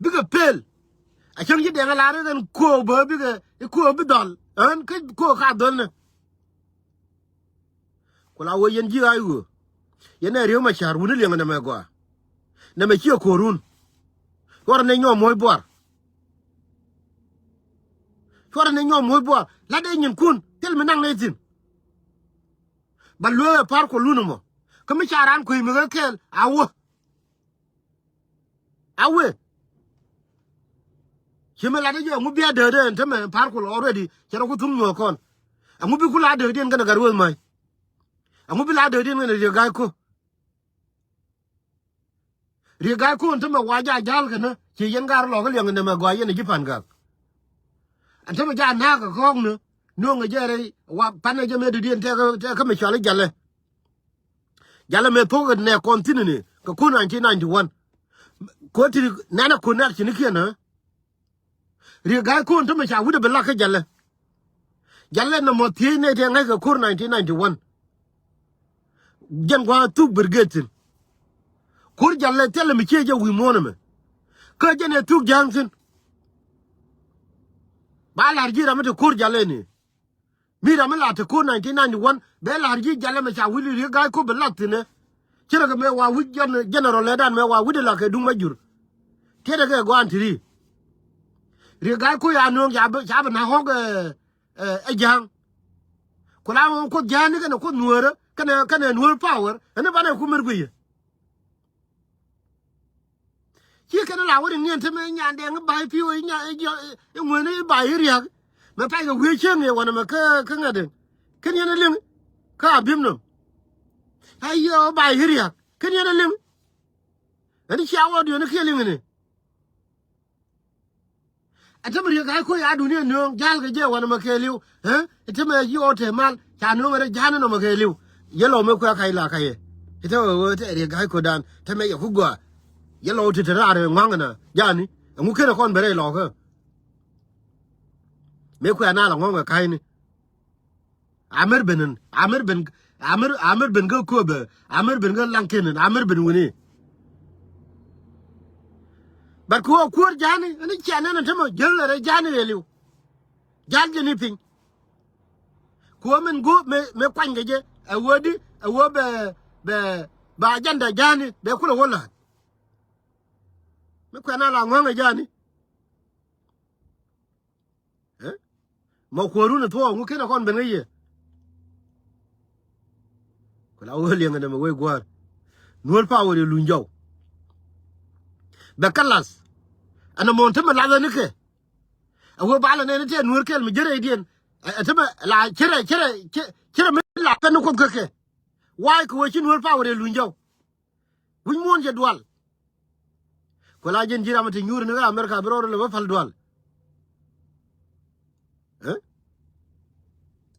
Bikɛ pel. A cäŋ ci dɛŋ a lar ɛ ɣän ko̱o̱k bä bikɛ i̱ ko̱o̱k bi dhɔl ɣän kä ko̱o̱k ka dhɔl ni. Ku la wee yɛn ji̱ ɣaac ɣöö yɛn ɛ Riek Machar wuni liɛŋɛ nɛmɛ gɔaa. Nɛmɛ ciɛ ko̱o̱run. Cuɔrɛ ni nyɔɔm muɔ̱c buar. Cuɔrɛ ni nyɔɔm muɔ̱c buar la dee nyinkun thil mi naŋ nɛy thi̱n. Ba lueek ɛ pa̱r kuɔlun ɛmɔ kä mi ca raan kuec mi ɣä kɛɛl a wä. A wee. Ci mi lat i̱ jɛ ŋu bia däädä ɛn tämɛ pa̱r kuɔl already cɛ rɔ ku thuŋ nyuɔ̱ɔ̱k kɔn. Ɛŋu bi ku la döökdiɛn kɛnɛ Gatwec Mac? Ɛŋu bi la döökdiɛn kɛnɛ Riek Gai Kok? Riek Gai Kok ɛn tämɛ wa ja ja̱l kɛnɛ ci yɛn gar lɔk liɛŋ nɛmɛ gɔaa yɛn ɛ ji̱ Pangak. Ɛn tämɛ ja na̱a̱k kɛ kɔ̱ɔ̱k ni nuɔ̱ŋ ɛ jɛ rɛy wa panɛ jɛ mëë döökdiɛn tɛk kä mi cɔal i̱ Jalɛ. Jalɛ mëë thok nɛ kɔn thi̱n ni kɛ kun nineteen ninety-one. Kɔ ti nɛnɛ kun nɛr ci ni kiɛn ɛ. Riek Gai Kok tämɛ ca wi̱cdɛ bi lak kä Jalɛ. Jalɛ nɔmɔ thiec nɛy tëë ŋa̱ckɛ ko̱r nineteen ninety-one. Jɛn gua̱a̱th thuk brigade thi̱n. Ko̱r Jalɛ thilɛ mi ciɛ jɛ wi̱i̱ muɔ̱ɔ̱n ɛmɛ. Kä jɛn ɛ thuk Ja̱a̱ŋ thi̱n. Ba la̱r ji̱ ram mi te ko̱r Jalɛ ni. Mi ram mi la te ko̱r nineteen ninety-one bɛ la̱r ji̱ Jalɛ mɛ ca wi̱cdɛ Riek Gai Kok bi lak thi̱n ɛ. Ci rɛ kɛ mɛ wa wi̱c jɛn, general lɛ dan mɛ wa wi̱cdɛ la kɛ duŋ ma jur. Tiɛtɛ kɛ gua̱a̱n ti̱ri. Riek Gai Kok ya nööŋ ca bi, ca bi na ɣɔ̱k ɛ, ɛ, ɛ Ja̱a̱ŋ. Ku la ɣöö Kuoth Ja̱a̱ŋ ni kɛnɛ Kuoth Nuäärä kɛnɛ, kɛnɛ Nuäär power ɛn banɛ ku mɛr guiyɛ. Ci kɛn la wä ri ŋiɛn te mɛ nyan dɛŋ i̱ ba̱y pi̱w i̱ nya i̱ jiɔ i̱ ŋueni i̱ ba̱y i̱ ria̱k. Mɛ pay kɛ wiee cieŋ i̱ wanɛ mɛ kä, kä ŋɛt in. Kɛn yɛn i̱ liŋ kä a bi̱m nɔm. Ay yɛ i̱ ba̱y i̱ ria̱k. Kɛn yɛn i̱ liŋ. Ɛn i̱ cia wä diɔ̱n i̱ kiɛ liŋ ini. Ɛ tämɛ Riek Gai Kok ya duni ɛ nööŋ ja̱l kɛ jɛ wanɛ mɛ kɛɛliw. Ɛ tämɛ yi ɣɔw te mal ca nööŋ ɛ rɛ ja̱n inɔ mɛ kɛɛliw. Yɛ lɔw mɛ kuɛ kac la kac yɛ. Ɛ tämɛ ɣöö te Riek Gai Kok dan tämɛ yɛ ku gɔaa. Yɛ lɔw te te raar ɛ ŋua̱ŋ ɛna ja̱ni. Ɛŋu kenɛ kɔn bɛ rɛy lɔkä. Mëë kuɛ na la ŋua̱ŋ ɛ ka̱cni. Amir ben, Amir ben, Amir, Amir ben kä Köpɛ, Amir ben kä Laŋkɛn, Amir ben wuni. But kɛ ɣöö kuäär ja̱a̱ni ɛn i̱ ciɛ nɛn ɛ tämɛ jäl ɛ rɛy ja̱a̱ni ɛ li̱w. Ja̱l jɛ ni piny. Kɛ ɣöö min go̱o̱p mëë, mëë kuany kɛ jɛ ɛ ɣöö di ɛ ɣöö bɛ, bɛ, bɛ ajanda ja̱a̱ni bɛ kulɛ wä la̱a̱t. Mi kuɛn a la ŋuäŋ ɛ ja̱a̱ni. Ɛ? Mɔ kuäärun ɛ thuɔɔk ŋu kenɛ kɔn ben kä yɛ. Ku la wee liɛŋɛ nɛmɛ wee gua̱a̱r. Nuäär power yɛ luny jɔw. Bɛ kä lath. Ɛn ɛmɔ ɛn tämɛ lath ɛn ikɛ. Ɛ wee bal ɛn ɛn itɛ nuäär kɛl mi järɛ idiɛn. Ɛ tämɛ la cärɛ cärɛ cärɛ mi la kɛn ni kuoth kä kɛ. Wa̱a̱ kɛ wee ci nuäär power yɛ luny jɔw. Wi̱c muɔ̱ɔ̱n cɛ dual. Ku la jɛn ji̱ ram ti nyuur ni ɣä America bi rɔɔd lɛ bä pal dual. Ɛ?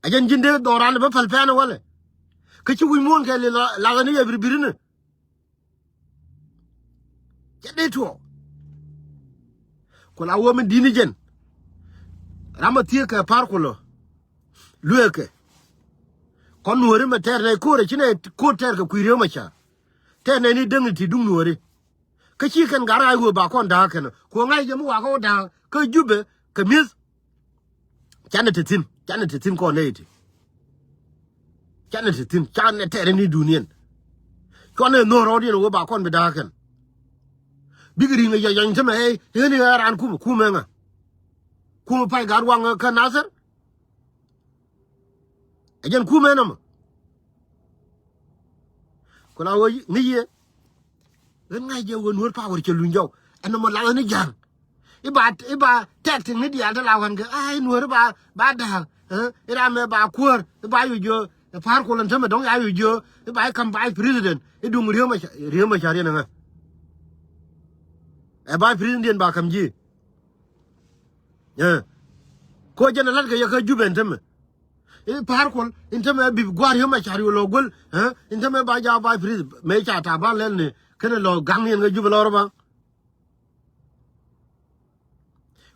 A jɛn ji̱n dee dhɔran lɛ bä pal pɛn walɛ. Kä ci wi̱c muɔ̱ɔ̱n kɛ li la, la ni yɛ bir bir ni. Cɛ dee tuɔ. Ku la wä mi di̱n ni jɛn. Ram a thiee kɛ par ku lɔ. Lueekɛ. Kɔn nuɔ̱ɔ̱ri mɛ tɛɛr nɛ ko̱o̱rɛ ci nɛ ko̱o̱r tɛɛr kɛ kui̱ rieu mɛ ca. Tɛɛr nɛ ni däŋ ni ti duŋ nuɔ̱ɔ̱ri. Kä ci kɛn gat rac ɣöö ba kɔn da̱a̱k kɛn. Kuɔ ŋa̱c jɛ mi wakɔ da̱a̱k kä Jubɛ kɛ mi̱eth. Canɛ te thi̱n, canɛ te thi̱n kɔn nɛ iti. Canɛ te thi̱n, canɛ tɛɛr ni duniɛn. Cuanɛ nhöör rɔɔdiɛn ɣöö ba kɔn bi da̱a̱k kɛn. Bikɛ ri̱ŋ ɛ yɔyɔny te mɛ ɣɛɛ ɣän i̱ ɣän raan kumɛ, kumɛ ŋa. Kumɛ pay gat waŋ kä Nathir. Ɛ jɛn kumɛ nɔmɔ. Ku la wee ŋi̱c yɛ. Ɣän ŋa̱c jɛ wee nuɔ̱ɔ̱r power cɛ luny jɔw. Ɛn nɔmɔ lath ni ja̱a̱ŋ. I̱ ba, i̱ ba tɛk tiŋ ni diaal te la wän kɛ. Ay nuɔ̱ɔ̱r i̱ ba, ba da̱a̱k. Ɛ, i̱ ram mɛ ba kuäär. I̱ ba yoc jiö. Ɛ pa̱a̱r kulɛ tämɛ dɔ̱ŋ ya yoc jiö. I̱ ba i̱ ka̱m vice president. I̱ duŋ Riek Mac-, Riek Macar yɛn ɛŋä. Ɛ vice president ba ka̱m ji̱. Ɛ. Ko jɛn a la̱t kɛ yɛ kä Jubɛ ɛn tämɛ. I̱ pa̱a̱r kuɔl in tämɛ bi gua̱a̱r yom a ca̱r yol lɔ guäl. Ɛ. In tämɛ ba ja̱a̱ ba pi̱ri̱th mëë ca Taban lɛl ni kɛnɛ lɔ ga̱ŋ yɛn kä Jubɛ lɔr ba.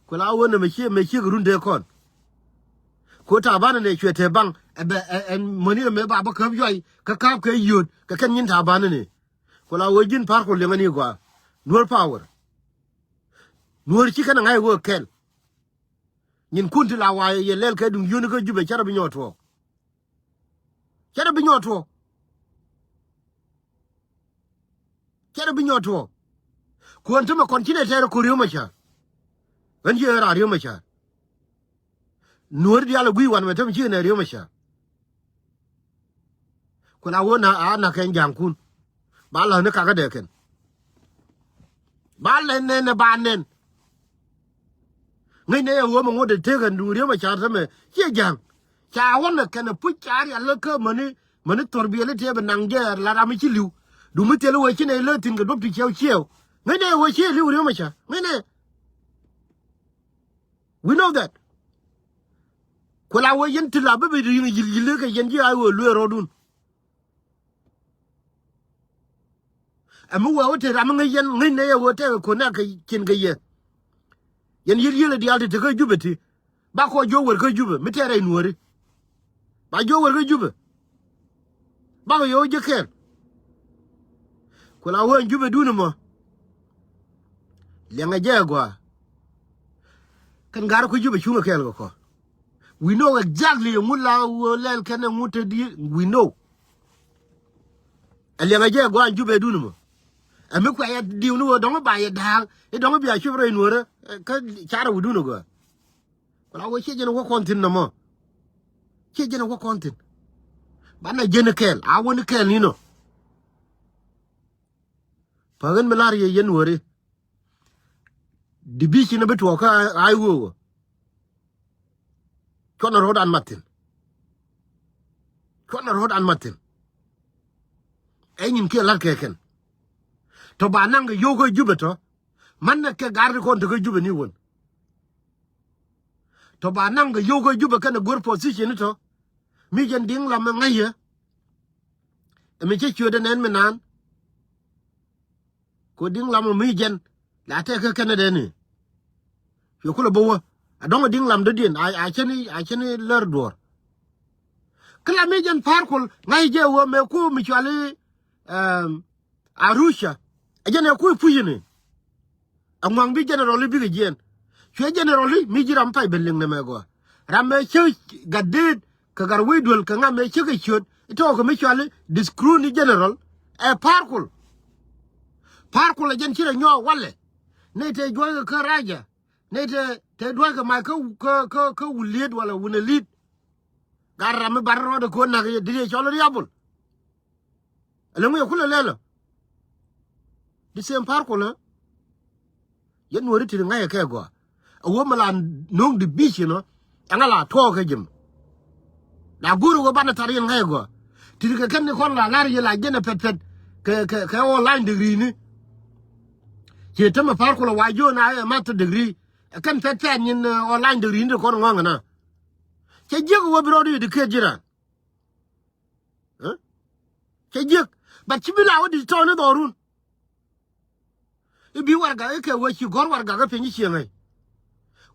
Kuɛ la wen ɛmɛ ciek, mɛ ciek run dee kɔn. Ko Taban ni cuɛ te baŋ ɛ bɛ ɛ, ɛn mäni ɛmɛ ba bä käp yuay kä ka̱p kɛ yio̱t kɛ kɛn nyin Taban ni. Ku la wee ji̱n pa̱a̱r ku liɛŋä ni gɔaa. Nuɔ̱ɔ̱r power. Nuɔ̱ɔ̱r ci kɛn ɛ ŋa̱c wee kɛl. Nyinkun ti la wa̱a̱ yɛ lɛl kɛ duŋ yio̱o̱ni kä Jubɛ cärɛ bi nyɔɔt tuɔɔk. Cärɛ bi nyɔɔt tuɔɔk. Cärɛ bi nyɔɔt tuɔɔk. Kuɔn tämɛ kɔn ci nɛ tɛɛr ɛ ko̱r Riek Macar. Ɣän ci ɣän raar Riek Macar. Nuɔ̱ɔ̱r diaal ɛ gui̱i̱ wan mɛ tämɛ ci nɛ Riek Macar. Ku la wä na a na kɛn ja̱a̱ŋkun. Ba la̱th ni kakä dee kɛn. Ba lɛn nɛn ɛ ba nɛn. Ŋäcnɛ yɛ ɣöö mɛ ŋot dee tëëkɛ duŋ Riek Macar tämɛ ciɛ ja̱a̱ŋ. Ca wänɛ kɛnɛ puc ca rial lä kä mäni, mäni thor biɛli tëë bi naŋ jɛ la ram mi ci li̱w. Dumi thil wee ci nɛ lä thi̱n kɛ duɔ̱p ti ciɛw ciɛw. Ŋäcnɛ wee ci li̱w ri̱w mɛ cä. Ŋäcnɛ. We know that. Ku la wee yɛn ti la bi bi ri̱ŋ yi̱l yi̱l kɛ yɛn ji̱ a wee luee rɔɔdun. Ɛ mi wee wä te ram mi ŋäc yɛn ŋäc nɛ yɛ wee tɛk ɛ ko̱n nɛ kɛ cin kɛ yɛ. Yɛn yi̱l yi̱l ɛ diaal ti te kä Jubɛ ti. Ba kɔ jiök wër kä Jubɛ mi tɛɛrɛ in wääri. Ba jiök wër kä Jubɛ. Bakɔ yɛ wä jiäk kɛɛl. Ku la wee in Jubɛ dun ɛmɔ. Liɛŋɛ jɛ ɛ gɔaa. Kɛn ga̱r ku Jubɛ cuŋɛ kɛɛl kɛ kɔ. We know exactly ŋu la wee lɛl kɛn ɛ ŋu te di, we know. Ɛ liɛŋɛ jɛ ɛ gɔaa in Jubɛ dun ɛmɔ. Ɛ mi kuɛ yɛ diw ni wee dɔ̱ŋ ba yɛ da̱a̱ŋ i̱ dɔ̱ŋ bia cup rɛy nuɔ̱ɔ̱rä. Kä carɛ wä dun ɛ gɔaa. Ku la wee ciɛ jɛn wä kɔn thi̱n nɔmɔ. Ciɛ jɛn wä kɔn thi̱n. Banɛ jɛn kɛɛl a wä ni kɛɛl ni nɔ. Päk ɣän mi la̱r yɛ yɛn wääri. Division bi tuɔɔk kä a i̱ wee wä. Cuɔnɛ ro̱o̱dan mat thi̱n. Cuɔnɛ ro̱o̱dan mat thi̱n. Ɛ nyin kiɛ la̱t kɛ kɛn. Tɔ ba naŋ kɛ yio̱w kä Jubɛ tɔ. Mannɛ kɛ ga̱r ti kɔn te kä Jubɛ ni wän. Tɔ ba naŋ kɛ yio̱w kä Jubɛ kɛnɛ go̱r position tɔ. Mi jɛn di̱ŋ lam mi ŋäc yɛ. Ɛ mi cä ciötdɛ nɛn mi naan. Ko di̱ŋ lam mi jɛn la tɛk kä kɛnɛ dɛn ni. Cuɛ kulɛ bä wä a dɔ̱ŋ di̱ŋ lam dɔ̱diɛn a cäni a cäni lär duɔ̱ɔ̱r. Kä la mi jɛn Pa̱a̱r Kuɔl ŋa̱c jɛ wä mɛ ku mi cuali. Arusha. A jɛn ɛ ku puc ni. A ŋuaŋ bi general i̱ bikɛ jiɛn. Cuɛ general i̱ mi ji̱ ram pay ben liŋ nɛmɛ gɔaa. Ram mɛ cä gat deet kɛ gat wec duel kɛ ŋa mɛ cä kɛ ciöt i̱ tɔɔkɛ mi cuali discruni general. Ɛ Pa̱a̱r Kuɔl. Pa̱a̱r Kuɔl a jɛn ci rɛ nyɔɔk walɛ. Nɛy tɛ juɔckɛ kä raja. Nɛy tɛ tɛ dua̱ckɛ mac kä kä kä kä wul liet wala wunɛ li̱t. Gat ram mi bar rɔɔdɛ ko̱n nak yɛ dit yɛ cɔl riabul. Ɛlɛ ŋu yɛ kulɛ lɛlä. Di same Pa̱a̱r Kuɔl ɛ. Yɛn nuɔ̱ri ti ri ŋa̱cɛ kɛ gɔaa. A wä mi la no̱o̱ŋ division ɔ. Ɛŋa la tuɔɔk kɛ jim. La go̱o̱r wä banɛ thar yɛn ŋa̱cɛ gɔaa. Ti ri kɛ kɛn ni kɔn la lar yɛ la jɛn ɛ pɛt pɛt. Kɛ kɛ kɛ online degree ni. Ciɛ tämɛ Pa̱a̱r Kuɔl ɛ wa jiön a ɛ master degree. Ɛ kɛn pɛt pɛt nyin online degree ni ti kɔn ŋɔ̱ŋ ɛna. Cɛ jiäk wä bi rɔɔd i̱ di kɛ ji̱ raan. Cɛ jiäk. But ci bi la wä di tɔɔni dhɔrun. I̱ bi warɛgak i̱ kɛ wee ci gɔ̱r warɛgak i̱ piny i̱ cieŋ ɛ.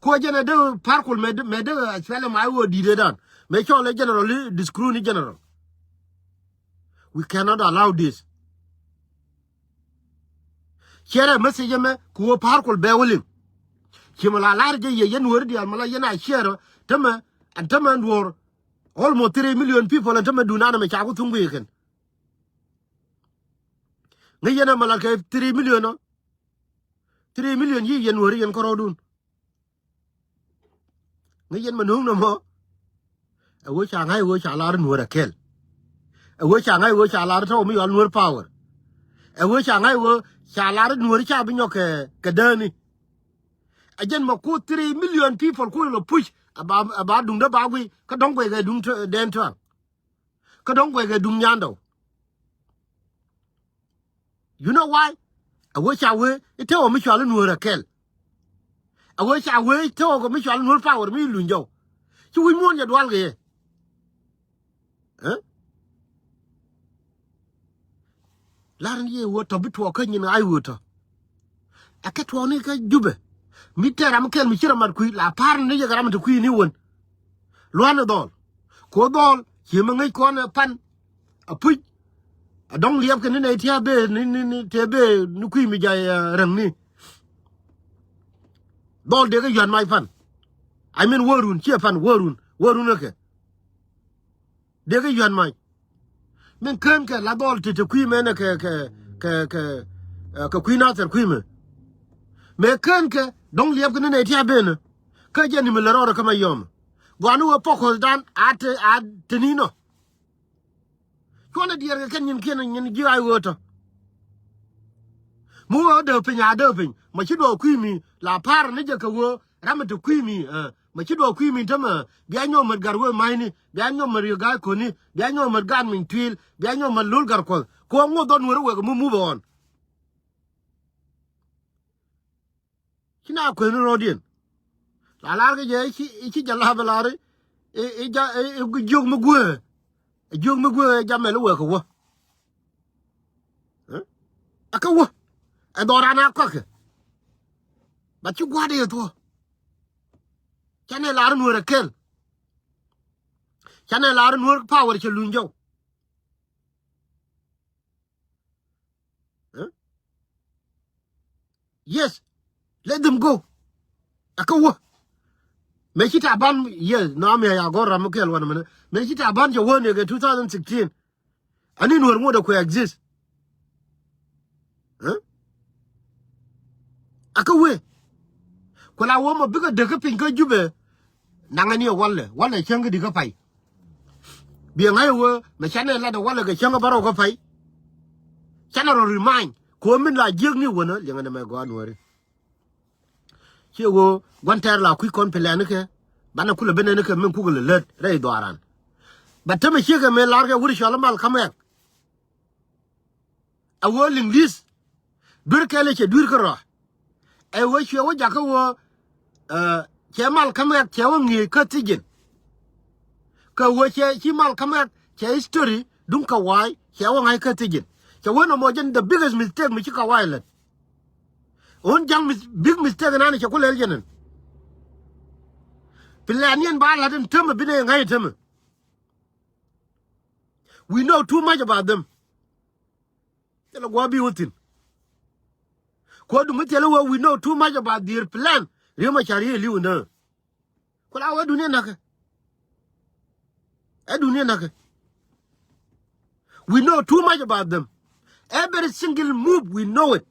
Kuɔ jɛn ɛ dee Pa̱a̱r Kuɔl mɛ dee mɛ dee ɛ cuɛlɛ ma i̱ wee di̱t ëëdan mɛ cɔɔl ɛ general i̱ discruni general. We cannot allow this. Ciɛrɛ message ɛmɛ ku wee Pa̱a̱r Kuɔl bɛ wä liŋ. Ci mɛ la la̱r jɛ yɛ yɛn weri diaal mɛ la yɛn a ciɛrɛ tämɛ ɛn tämɛ ɛn duɔ̱ɔ̱r. Almost three million people ɛn tämɛ dunan ɛmɛ ca ku thuŋ guiy kɛn. Ŋäc yɛn ɛmɛ la kɛ three million ɔ. Three million yi yɛn weri yɛn kärɔɔdun. Ŋäc yɛn mɛ no̱o̱ŋ nɔmɔ. Ɛ wee ca ŋa̱c wee ca lar nuɔ̱ɔ̱r ɛ kɛl. Ɛ wee ca ŋa̱c wee ca lar tɔ̱ mi yɔal nuɔ̱ɔ̱r power. Ɛ wee ca ŋa̱c wee ca lar nuɔ̱ɔ̱r ca bi nyɔk kɛ kɛ dääni. Ɛ jɛn mɛ ku three million people ku lɔ push ɛ ba ɛ ba duŋdä ba guiy kä dɔ̱ŋ guiy kɛ duŋ dɛn tuaŋ. Kä dɔ̱ŋ guɛc kɛ duŋ nyandɔ. You know why? A wee ca wee i̱ tewɔ mi cual i̱ nuɔ̱ɔ̱r a kɛl. A wee ca wee i̱ tewɔ kɛ mi cual i̱ nuɔ̱ɔ̱r power mi luny jɔw. Ci wi̱c muɔ̱ɔ̱n jɛ dual kɛ yɛ. Ɛ? Lar ni yɛ wee tɔ bi tuɔɔk kä nyin ɣa̱c wee tɔ. Ɛ kɛ tuɔɔk ni kä Jubɛ. Mi tɛɛr ram kɛl mi ci ram mat kui̱ la pa̱a̱r ni yɛ kɛ ram ti kui̱ ni wän. Lua̱n ɛ dhɔl. Ko dhɔl ci mi ŋäc kɔn ɛ pan. A puc. A dɔ̱ŋ liɛp kɛ ni nɛy ti a bee ni ni ni tëë bee ni kui̱ mi jay ɛ räŋ ni. Dhɔl dee kɛ yuan mac pan. I mean wärun ciɛ pan wärun wärun ɛ kɛ. Dee kɛ yuan mac. Min kään kɛ la dhɔl ti te kui̱ mɛnɛ kɛ kɛ kɛ kɛ kɛ kui̱ Nathɛr kui̱ mɛ. Mɛ kään kɛ dɔ̱ŋ liɛp kɛ ni nɛy ti a benä. Kä jɛ ni mi lɛ rɔɔdɛ kä ma yɔmɛ. Gɔaa ni wee pɔkɔth dan a te a te ni nɔ. Cuɔnɛ diɛɛr kɛ kɛn nyin kiɛn nyin ji̱ a ɣöö tɔ. Mi wee dee piny a dee piny ma ci duɔɔk kui̱ mi la pa̱a̱r ni jɛ kɛ wee ram mi te kui̱ mi. Ma ci duɔɔk kui̱ min tämɛ, bia nyɔk mät Gatwec Ma̱a̱cni, bia nyɔk mät Riek Gai Koni, bia nyɔk mät Gat Miny Tuil, bia nyɔk mät Lo̱l Gatkuɔth. Kɛ ɣöö ŋot dhɔn Nuäärä wek mi move on. Ci na kueth ni rɔɔdiɛn. La lar kɛ jɛ i̱ ci, i̱ ci jɛ lap ɛ lar i̱, i̱, i̱ ja, i̱, i̱ jiök mi guee. I̱ jiök mi guee i̱ ja mɛl i̱ wek kɛ wä. Ɛ? Ɛ kɛ wä. Ɛ dhɔran a kɔakɛ. Ba ci gua̱a̱r i̱ thuɔ. Canɛ lar Nuäär ɛ kɛl. Canɛ lar Nuäär power cɛ luny jɔw. Ɛ? Yes. Let them go. Ɛ kä wä. Mëë ci Taban, yes, na mi ya gɔr ram mi kɛl wanɛ mɛnɛ. Mëë ci Taban cɛ wä ni kɛ two thousand sixteen. Ani Nuäär ŋot ɛ kuɛ exist. Ɛ? Ɛ kä wee. Ku la wä ma bikɛ dek kä piny kä Jubɛ. Naŋɛ ni ɛ walɛ, walɛ cäŋ kä di kä pay. Biɛ ŋa̱c ɛ wee mɛ canɛ lat ɛ walɛ kɛ cäŋ kä bärɔw kä pay. Canɛ rɔ remind kɛ ɣöö min la jiäk ni wänä liɛŋɛ ni mɛ gɔaa Nuääri. Ciɛ ɣöö gua̱n tɛɛr la kui̱ kɔn pilɛnikɛ banɛ kulɛ ben ɛnikɛ min kukɛ lɛ lät rɛy dhɔaran. Bɛ tämɛ ciekɛ mëë larkɛ wur cɔal i̱ Malcolm X. Ɛ ɣöö Liŋli̱th duer kɛl cɛ duer kärɔa. Ɛ ɣöö cuɛ wä jakä ɣöö, ɛ, cɛ Malcolm X cɛ wä ŋi̱i̱c kä thi̱ji̱n. Kɛ ɣöö cɛ ci Malcolm X cɛ history duŋ Kawai cɛ wä ŋa̱c kä thi̱ji̱n. Cɛ wä nɔmɔ jɛn the biggest mistake mi ci Kawai lät. Ɣän ja̱ŋ mis-, big mistake nan cɛ ku lɛl jɛn ɛn. Plan yɛn ba la̱t ɛn tämɛ bi nɛ ŋa̱c tämɛ. We know too much about them. Thilɛ gua̱a̱ bi wä thi̱n. Kuɔ duŋ mi thilɛ wä, we know too much about their plan. Riek Machar yɛ li̱w nä. Ku la wä dunia näkɛ. Ɛ dunia näkɛ. We know too much about them. Every single move we know it.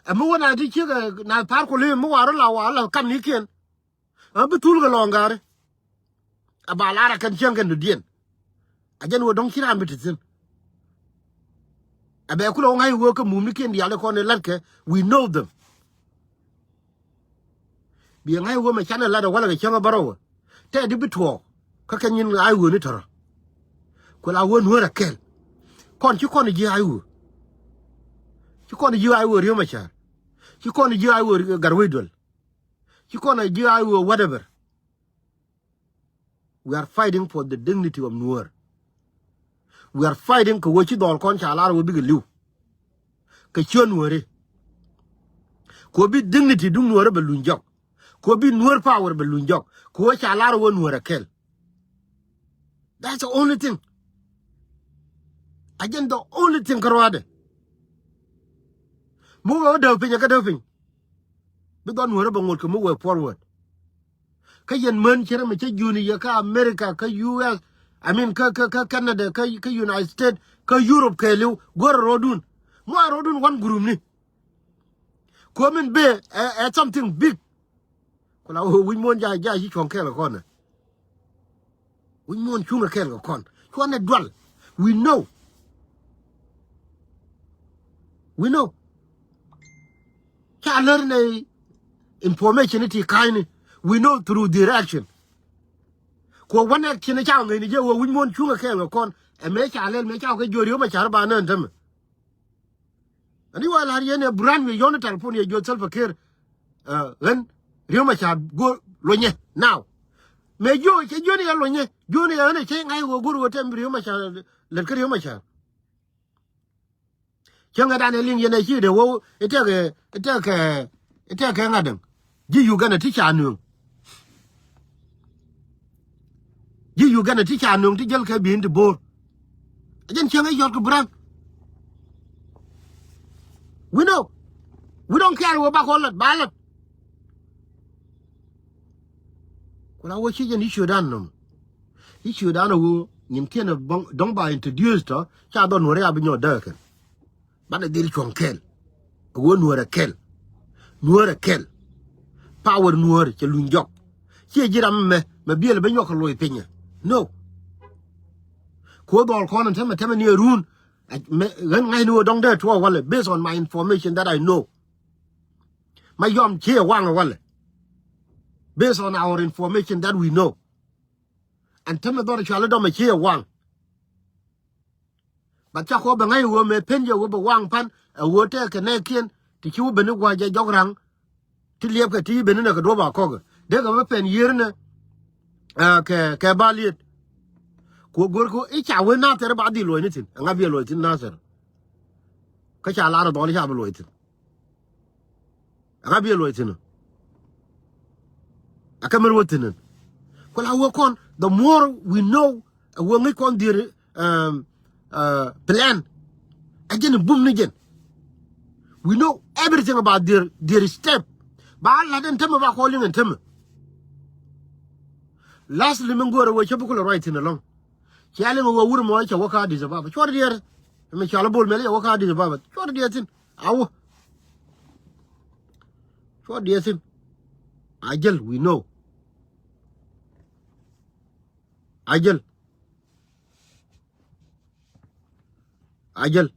Ɛ mi wä na ti ciek ɛ na pa̱a̱r ku li̱w mi wa rɔ la wa la kam ni kiɛn. Ɛ bi thul kɛ lɔŋ ga̱ri. Ɛ ba lar ɛ kɛn cieŋ kɛn dɔ̱diɛn. A jɛn wä dɔ̱ŋ ci raan bi te thi̱n. Ɛ bɛ kulɛ wä ŋa̱c wä kä mumnikiɛn diaal ikɔn ɛ la̱tkɛ, we know them. Biɛ ŋa̱c wä mɛ canɛ lat ɛ walɛ kɛ cäŋ ɛ bärɔw ɛ tɛ di bi tuɔɔk kä kɛ nyin ŋa̱c wä ni tɔrɔ. Kuɛ la wä Nuäär ɛ kɛl. Kɔn ci kɔn ji̱ ŋa̱c wä. Ci kɔn ji̱ ŋa̱c wä Riek Machar. Ci kɔn ji̱ ŋa̱c wä Gatwec Dual. Ci kɔn a ji̱ ŋa̱c wä whatever. We are fighting for the dignity of Nuer. We are fighting kɛ wä ci dhɔl kɔn ca lar wä bikɛ li̱w. Kɛ ciön Nuäri. Kɛ wä bi dignity duŋ Nuäri bɛ luny jɔk. Kɛ wä bi Nuer power bɛ luny jɔk. Kɛ wä ca lar wä Nuäär ɛ kɛl. That's the only thing. A jɛn the only thing kä ruaadɛ. Mi wee wä däk piny ɛ kä däk piny. Bi dhɔn Nuäri bɛ ŋot kɛ mi wee forward. Kä yɛn män cɛ rɛ mɛ cä juni yɛ kä America, kä U S, I mean, kä, kä, kä Canada, kä, kä United States, kä Europe kɛɛliw, go̱rɛ rɔɔdun. Mua̱a̱ rɔɔdun one group ni. Kuɔ̱min bee ɛ, ɛ something big. Ku la wä wi̱c muɔ̱ɔ̱n ja̱, ja̱ ci cuɔ̱ŋ kɛɛl kɛ kɔn ɛ. Wi̱c muɔ̱ɔ̱n cuŋ kɛ kɛɛl kɛ kɔn. Cuɔ̱n ɛ dual. We know. We know. Ca lär nɛ information ti ka̱a̱cni. We know through their action. Ku one action ca ŋäcni jɛ wä wi̱c muɔ̱ɔ̱n cuŋ kɛ kɛɛl kɛ kɔn. Ɛ mëë ca lɛl mëë ca wä kɛ jiöör yio̱w mɛ ca̱r ba nään tämɛ. Ani wa la̱r yɛn ɛ buran wi̱i̱ yɔn telephone yɛ jiöth Salva Kiir. Ɛ, ɣän Riek Machar go̱o̱r lonyɛ now. Mëë jiöö cɛ jiöni yɛ lonyɛ. Jiöni yɛ ɣän ɛ cɛ ŋa̱c ɣöö go̱o̱r ɣöö tɛm Riek Machar lät kä Riek Machar. Cäŋɛ danɛ liŋ yɛn ɛ ci dee wä i̱ tɛkɛ, i̱ tɛkɛ, i̱ tɛkɛ ŋa̱t däŋ. Ji̱ Uganda ti ca nööŋ. Ji̱ Uganda ti ca nööŋ ti jäl kɛ bi̱i̱n ti bo̱o̱r. Ɛ jɛn cäŋɛ yɔt kɛ buran. We know. We don't care wä bak ɣɔl lät ba lät. Ku la wä ci jɛn i̱ ciötdan nɔm. I̱ ciötdan ɛ wä nyin kiɛn ɛ dɔ̱ŋ ba introduce tɔ ca dhɔn Nuäri a bi nyɔk däk kɛn. Banɛ dhil cuɔ̱ŋ kɛl. Ɛ ɣöö Nuäär ɛ kɛl. Nuäär ɛ kɛl. Power Nuäär cɛ luny jɔk. Ciɛ ji̱ ram mɛ, mɛ biɛl bä nyɔk kɛ loc pinyɛ. No. Kuɔ dhɔl kɔn ɛn tämɛ tämɛ ni ɛ run. Ɛ, mɛ, ɣän ŋa̱cni ɣöö dɔ̱ŋ dee tuɔɔk walɛ, based on my information that I know. Ma yɔm ciɛ waŋ ɛ walɛ. Based on our information that we know. Ɛn tämɛ dhɔr cuali dɔmɛ ci ɛ waŋ. But ca kɔ bɛ ŋa̱c ɛ ɣöö mɛ pen jɛ ɣöö bɛ waŋ pan ɛ ɣöö tɛɛkɛ nɛɛkiɛn ti ci wä ben i̱ gua̱c jɛ jɔk ra̱ŋ. Ti liɛpkɛ ti ben inɛ kɛ duɔ̱p a kɔkɛ dee kɛ bä pɛn yiër inɛ. Kɛ kɛ ba liet. Ku go̱r ku i̱ ca wen Nathɛr ba dhil luɔ̱c ni thi̱n, ɛŋa biɛ luɔ̱c thi̱n Nathɛr? Kä ca lar dhɔl i̱ ca bi luɔ̱c thi̱n. Ɛŋa biɛ luɔ̱c thi̱n? Ɛ kɛ mɛr wä thi̱n. Ku la wä kɔn, the more we know, ɛ wä ŋi̱c kɔn dhier, um, uh, plan. Ɛ jɛn bum ni jɛn. We know everything about their, their step. Ba lat ɛn tämɛ ba kɔn liŋ ɛn tämɛ. Lastly min go̱o̱rɛ wee cä bi kulɛ ruac thi̱n ɛlɔ̱ŋ. Cia liŋ wee wur mɔ cɛ wä ka Addis Ababa. Cuɔr diɛɛr. Mi cɔal Bol Mel cɛ wä ka Addis Ababa. Cuɔr diɛɛr thi̱n. Awä. Cuɔr diɛɛr thi̱n. A jäl, we know. A jäl. A jäl.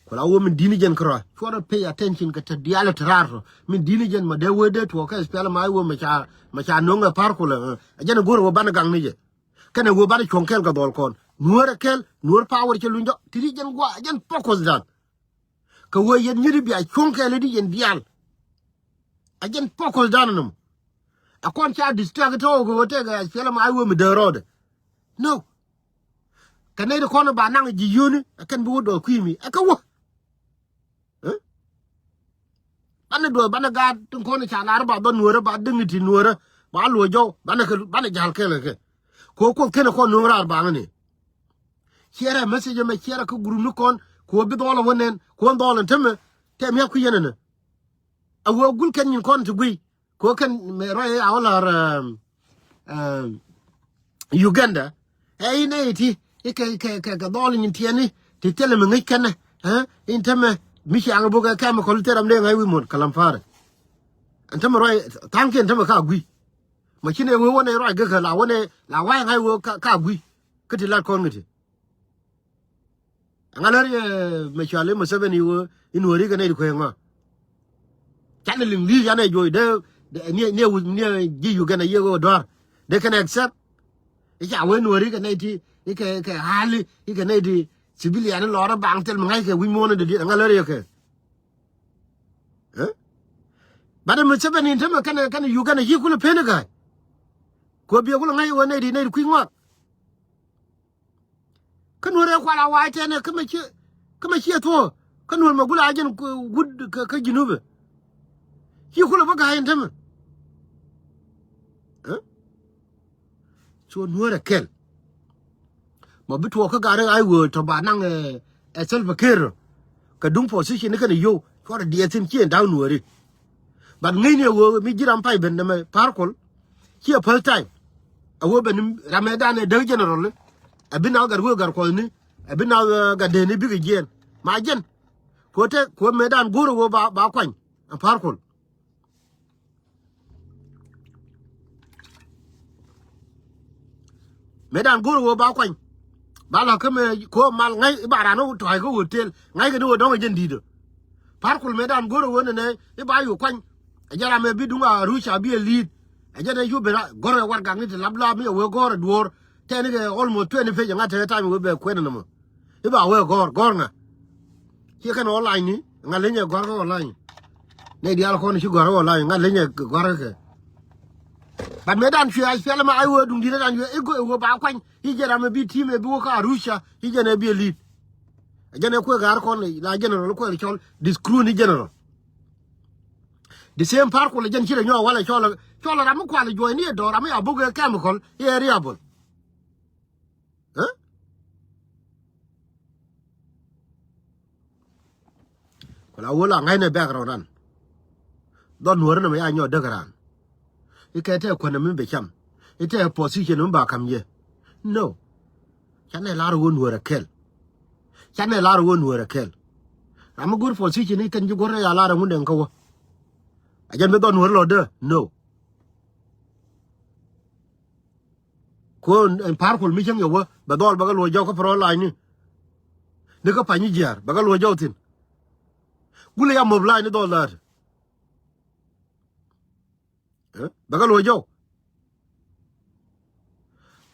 Ku la wä min di̱t ni jɛn kärɔa. Cuɔrɛ pay attention kɛ te diaal te raar tɔ. Min di̱t ni jɛn ma dee wee dee tuɔɔk kɛ SPLM a wee ma ca, ma ca no̱ŋ ɛ Par Kuɔl ɛ. Ɛ jɛn ɛ go̱o̱rɛ wä banɛ gaŋ ni jɛ. Kɛnɛ wee banɛ cuɔ̱ŋ kɛɛl kɛ dhɔl kɔn. Nuäär ɛ kɛɛl, nuäär power cɛ luny jɔk. Ti di jɛn gua̱a̱, ɛ jɛn focus dan. Kɛ wee yɛn nyiri bia cuɔ̱ŋ kɛɛl di jɛn diaal. Ɛ jɛn focus dan nɔm. Ɛ kɔn ca distract tɔ kɛ wee tɛkɛ SPLM a wee mi dee rɔɔdɛ. No. Kɛ nɛy ti kɔn ba naŋ ji̱ yio̱o̱ni, ɛ kɛn bi wä dɔɔk kui̱ mi. Ɛ kɛ wä. Ɛ? Banɛ duɔth, banɛ gaat tin kɔn ca lar ba dhɔ nuäärä, ba dignity nuäärä, ba luɔc jɔw, banɛ kɛ, banɛ ja̱l kɛl kɛ. Kɛ kuoth kenɛ kɔn nuäŋ raar baŋä ni. Ciɛrɛ message ɛmɛ, ciɛrɛ kä group ni kɔn, kɛ wä bi dhɔl ɛ wä nɛn, kɛ wä dhɔl ɛn tämɛ, tɛm ya kui̱ yɛn ɛnɛ. A wee gul kɛn nyin kɔn ti guiy. Ko kɛn mɛ rɔy a wä lar, um, um, Uganda. Ɛ inɛ iti ikɛ kɛ kɛ kɛ dhɔl nyin tiɛni ti thilɛ mi ŋi̱c kɛnɛ. Ɛ in tämɛ mi ci aŋ buk ɛ chemical thil ram dee ŋa̱c wi̱i̱ muɔ̱t kɛ lam pa̱a̱rɛ. Ɛn tämɛ rɔy tha̱a̱ŋkiɛn tämɛ ka guiy. Ma ci nɛ wee wä nɛ rɔy gäkä la wä nɛ la wa̱a̱ ŋa̱c wee ka guiy. Kä ti lat kɔn ŋi̱ti. Ŋa lär yɛ mɛ cuali Museveni wä in wä rikɛ nɛy di kueŋ ŋɔ. Canɛ liŋ li̱i̱c canɛ juɔc dee, dee niɛ niɛ wi̱c niɛ ji̱ Uganda yiëk wä dua̱r. Dee kɛn accept. I̱ ca wen wä rikɛ nɛy ti ikɛ ikɛ hali ikɛ nɛy di civilian in lɔrä baŋ thil mi ŋa̱ckɛ wi̱c muɔ̱ɔ̱n in dee diet ŋa lär yɛ kɛ. Ɛ? Bat ɛ Museveni in tämɛ kɛnɛ kɛnɛ Uganda yiëk kulɛ pen i̱ ga̱a̱c. Kuɛ biɛ kulɛ ŋa̱c wä nɛy di nɛy di kui̱ ŋɔak. Kä nuɔ̱ɔ̱r ɛ kual a wa̱a̱ tɛnɛ kä mɛ ciɛ kä mɛ ciɛ thuɔ̱ɔ̱ kä nuɔ̱ɔ̱r mɛ gul a jɛn wut kä kä Junubɛ. Ci kulɛ bä ga̱a̱c in tämɛ. Ɛ? Cu nuɔ̱ɔ̱r ɛ kɛl. Ma bi tuɔɔk kä gat rɛ a i̱ wee tɔ ba naŋ ɛ ɛ Salva Kiir. Kɛ duŋ position ni kɛn ɛ yow cuɔrɛ diɛɛth thi̱n ci ɛn da̱w nuɔ̱ɔ̱ri. But ŋäcni ɛ wee mi ji̱ ram pay ben nɛmɛ Par Kuɔl. Ci ɛ first time. Ɛ wee ben ram ɛ dan ɛ däk general ni. Ɛ bi nath gat wee gat kuɔthni. Ɛ bi nath gat dee ni bikɛ jiɛɛn. Ma jɛn. Kuɔ te kuɔ mëë dan go̱o̱r ɛ wee ba ba kuany. Ɛ Par Kuɔl. Mëë dan go̱o̱r ɣöö ba kuany. Ba la kä mëë ko̱o̱p mal ŋa̱c i̱ ba ran i̱ tɔ̱a̱c kä hotel. Ŋa̱ckɛ ni ɣöö dɔ̱ŋ ɛ jɛn di̱t ɔ. Par Kuɔl mëë dan go̱o̱r ɣöö nɛnɛ i̱ ba yuk kuany. Ɛ jɛn ram ɛ bi duŋ a ruca bi ɛ li̱i̱t. Ɛ jɛn ɛ yuk ben a gɔ̱r ɛ warɛgakni ti lap laap mi ɛ wee gɔ̱r ɛ duɔ̱ɔ̱r. Tɛn ikɛ almost twenty page ɛ ŋa̱t te time ɛ wee bɛ kuɛn ɛ nɔmɔ. I̱ ba wee gɔ̱r, gɔ̱r ŋa? Ciɛ kɛn online ni, ŋa̱t lenyɛ gɔ̱r kä online. Nɛy diaal kɔn ci gɔ̱r kä online, ŋa̱t lenyɛ gɔ̱r kä kɛ. But mëë dan cuɛ a pial ma a i̱ wee duŋ di̱t dan cuɛ i̱ go̱ i̱ wee ba kuany i̱ jɛn ram ɛ bi team ɛ bi wä kä Arusha i̱ jɛn ɛ bi ɛ lead. Ɛ jɛn ɛ kuɛ ga̱r kɔn la general kuɛ cɔl discrew ni general. The same Par Kuɔl ɛ jɛn ci rɛ nyɔk walɛ cɔl cɔl ram mi kual juɔ̱ɔ̱ny ni ɛ dɔ̱r ram mi a buk ɛ chemical i̱ ɛ riabol. Ɛ? Ku la wä la ŋa̱cnɛ background ran. Dhɔn nuɔ̱ɔ̱ri nɔmɔ ya nyɔk däk ran. I̱ kɛ tɛ kuändɛ mi bɛ cam. I̱ tɛ position mi ba ka̱m yɛ. No. Canɛ lar wä nuɔ̱ɔ̱rɛ kɛl. Canɛ lar wä nuɔ̱ɔ̱rɛ kɛl. Ram mi go̱r position i̱ kɛn ji̱ go̱r ya lar ɛ ŋundɛ kä wä. A jɛn bi dhɔn nuɔ̱ɔ̱ri lɔ dee. No. Ko ɛn Par Kuɔl mi cäŋ yɛ wä bɛ dhɔl bɛ kɛ luɔc jɔk kä front line ni. Ni kä pany ni jiaar bɛ kɛ luɔc jɔk thi̱n. Gulɛ ya mobilize ni dhɔl dha̱a̱t. Bɛ kɛ luɔc jɔw.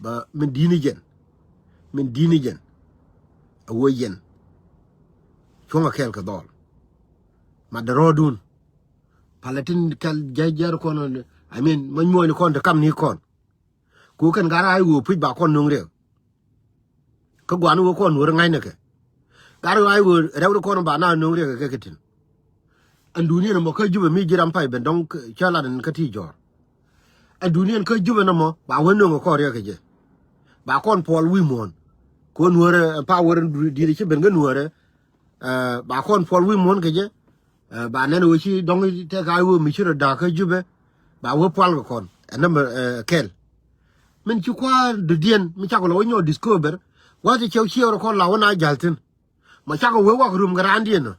Bä min di̱i̱ni jɛn, min di̱i̱ni jɛn. A wee yɛn cuɔ̱ŋ a kɛɛl kɛ dhɔl. Ma dɛ rɔɔdun. Palɛ tin kɛl jɛ jɛr kɔn. I mean, ma nyuɔ̱ɔ̱ni kɔn te kam ni kɔn. Ku kɛn gar a i̱ wee puc ba kɔn nuŋ riɛk. Kä guani wee kɔn nuɔ̱ɔ̱ri ŋa̱cnɛ kɛ. Gar a i̱ wee rɛw ri kɔn ba na nuŋ riɛk kɛ kɛ tin. Ɛn duniɛn ɛmɔ kä Jubɛ mi ji̱ ram pay ben dɔ̱ŋ cä lat ɛn kä ti jɔ̱ɔ̱r. Ɛn duniɛn kä Jubɛ nɔmɔ ba wä nöŋ ɛ kɔn riɛk kɛ jɛ. Ba kɔn puɔl wi̱i̱ muɔ̱ɔ̱n. Kɛ wä nuäärɛ ɛn pa wär ɛn di̱i̱t ci ben kä nuäärɛ. Ba kɔn puɔl wi̱i̱ muɔ̱ɔ̱n kɛ jɛ. Ba nɛn ɛ wä ci dɔ̱ŋ tɛk a wä mi ci rɔ da̱a̱k kä Jubɛ. Ba wä pual kɛ kɔn ɛn nɛmɛ kɛl. Min ci kua̱r dɔ̱diɛn mi cakɔ lɔ wä nyɔk discover. Wä ti cɛw ciɛw rɔ kɔn la wä na ja̱l thi̱n. Ma cakɔ wee wak rum kɛ raandiɛn nɔ.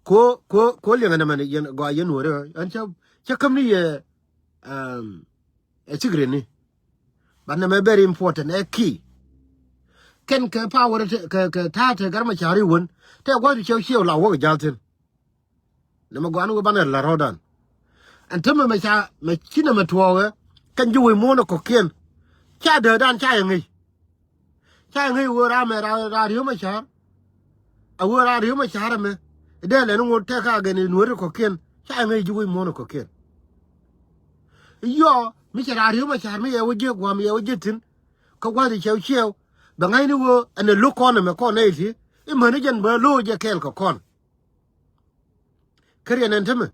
Ko ko ko liɛŋɛ nɛmɛ ni yɛn gɔaa yɛn nuɔ̱ɔ̱ri ɣä ɛn cä cä käm ni yɛ. Ɛ secret ni. But nɛmɛ very important ɛ key. Kɛn kɛ power kɛ kɛ ta̱a̱ te gar ma ca̱ri wän tɛ gua̱th ti cɛw ciɛw la wäk ja̱l thi̱n. Nɛmɛ gɔaa ni wä banɛ la rɔɔdan. Ɛn tämɛ mɛ ca mɛ ci nɛmɛ tuɔɔkɛ kɛn ji̱ wec muɔ̱ɔ̱n ɛ kɔ̱kiɛn. Ca däädan ca yɛ ŋäc. Ca ŋäc wee ram ɛ ra riöm a ca̱r. A wee ra riöm a ca̱r ɛmɛ. Dee lɛn ŋot tɛk ka gɛn in weri kɔ̱kiɛn ca ŋäc ji̱ wec muɔ̱ɔ̱n kɔ̱kiɛn. Yɔ mi cɛ ra riöm a ca̱r mi yɛ wä jiek gua̱a̱m yɛ wä jiek thi̱n. Kä gua̱th i̱ cɛw ciɛw bɛ ŋa̱cni wee ɛn ɛ lo̱k kɔn ɛmɛ kɔn nɛy ti i̱ mäni jɛn bä lo̱k jɛ kɛɛl kɛ kɔn. Kä riɛn ɛn tämɛ.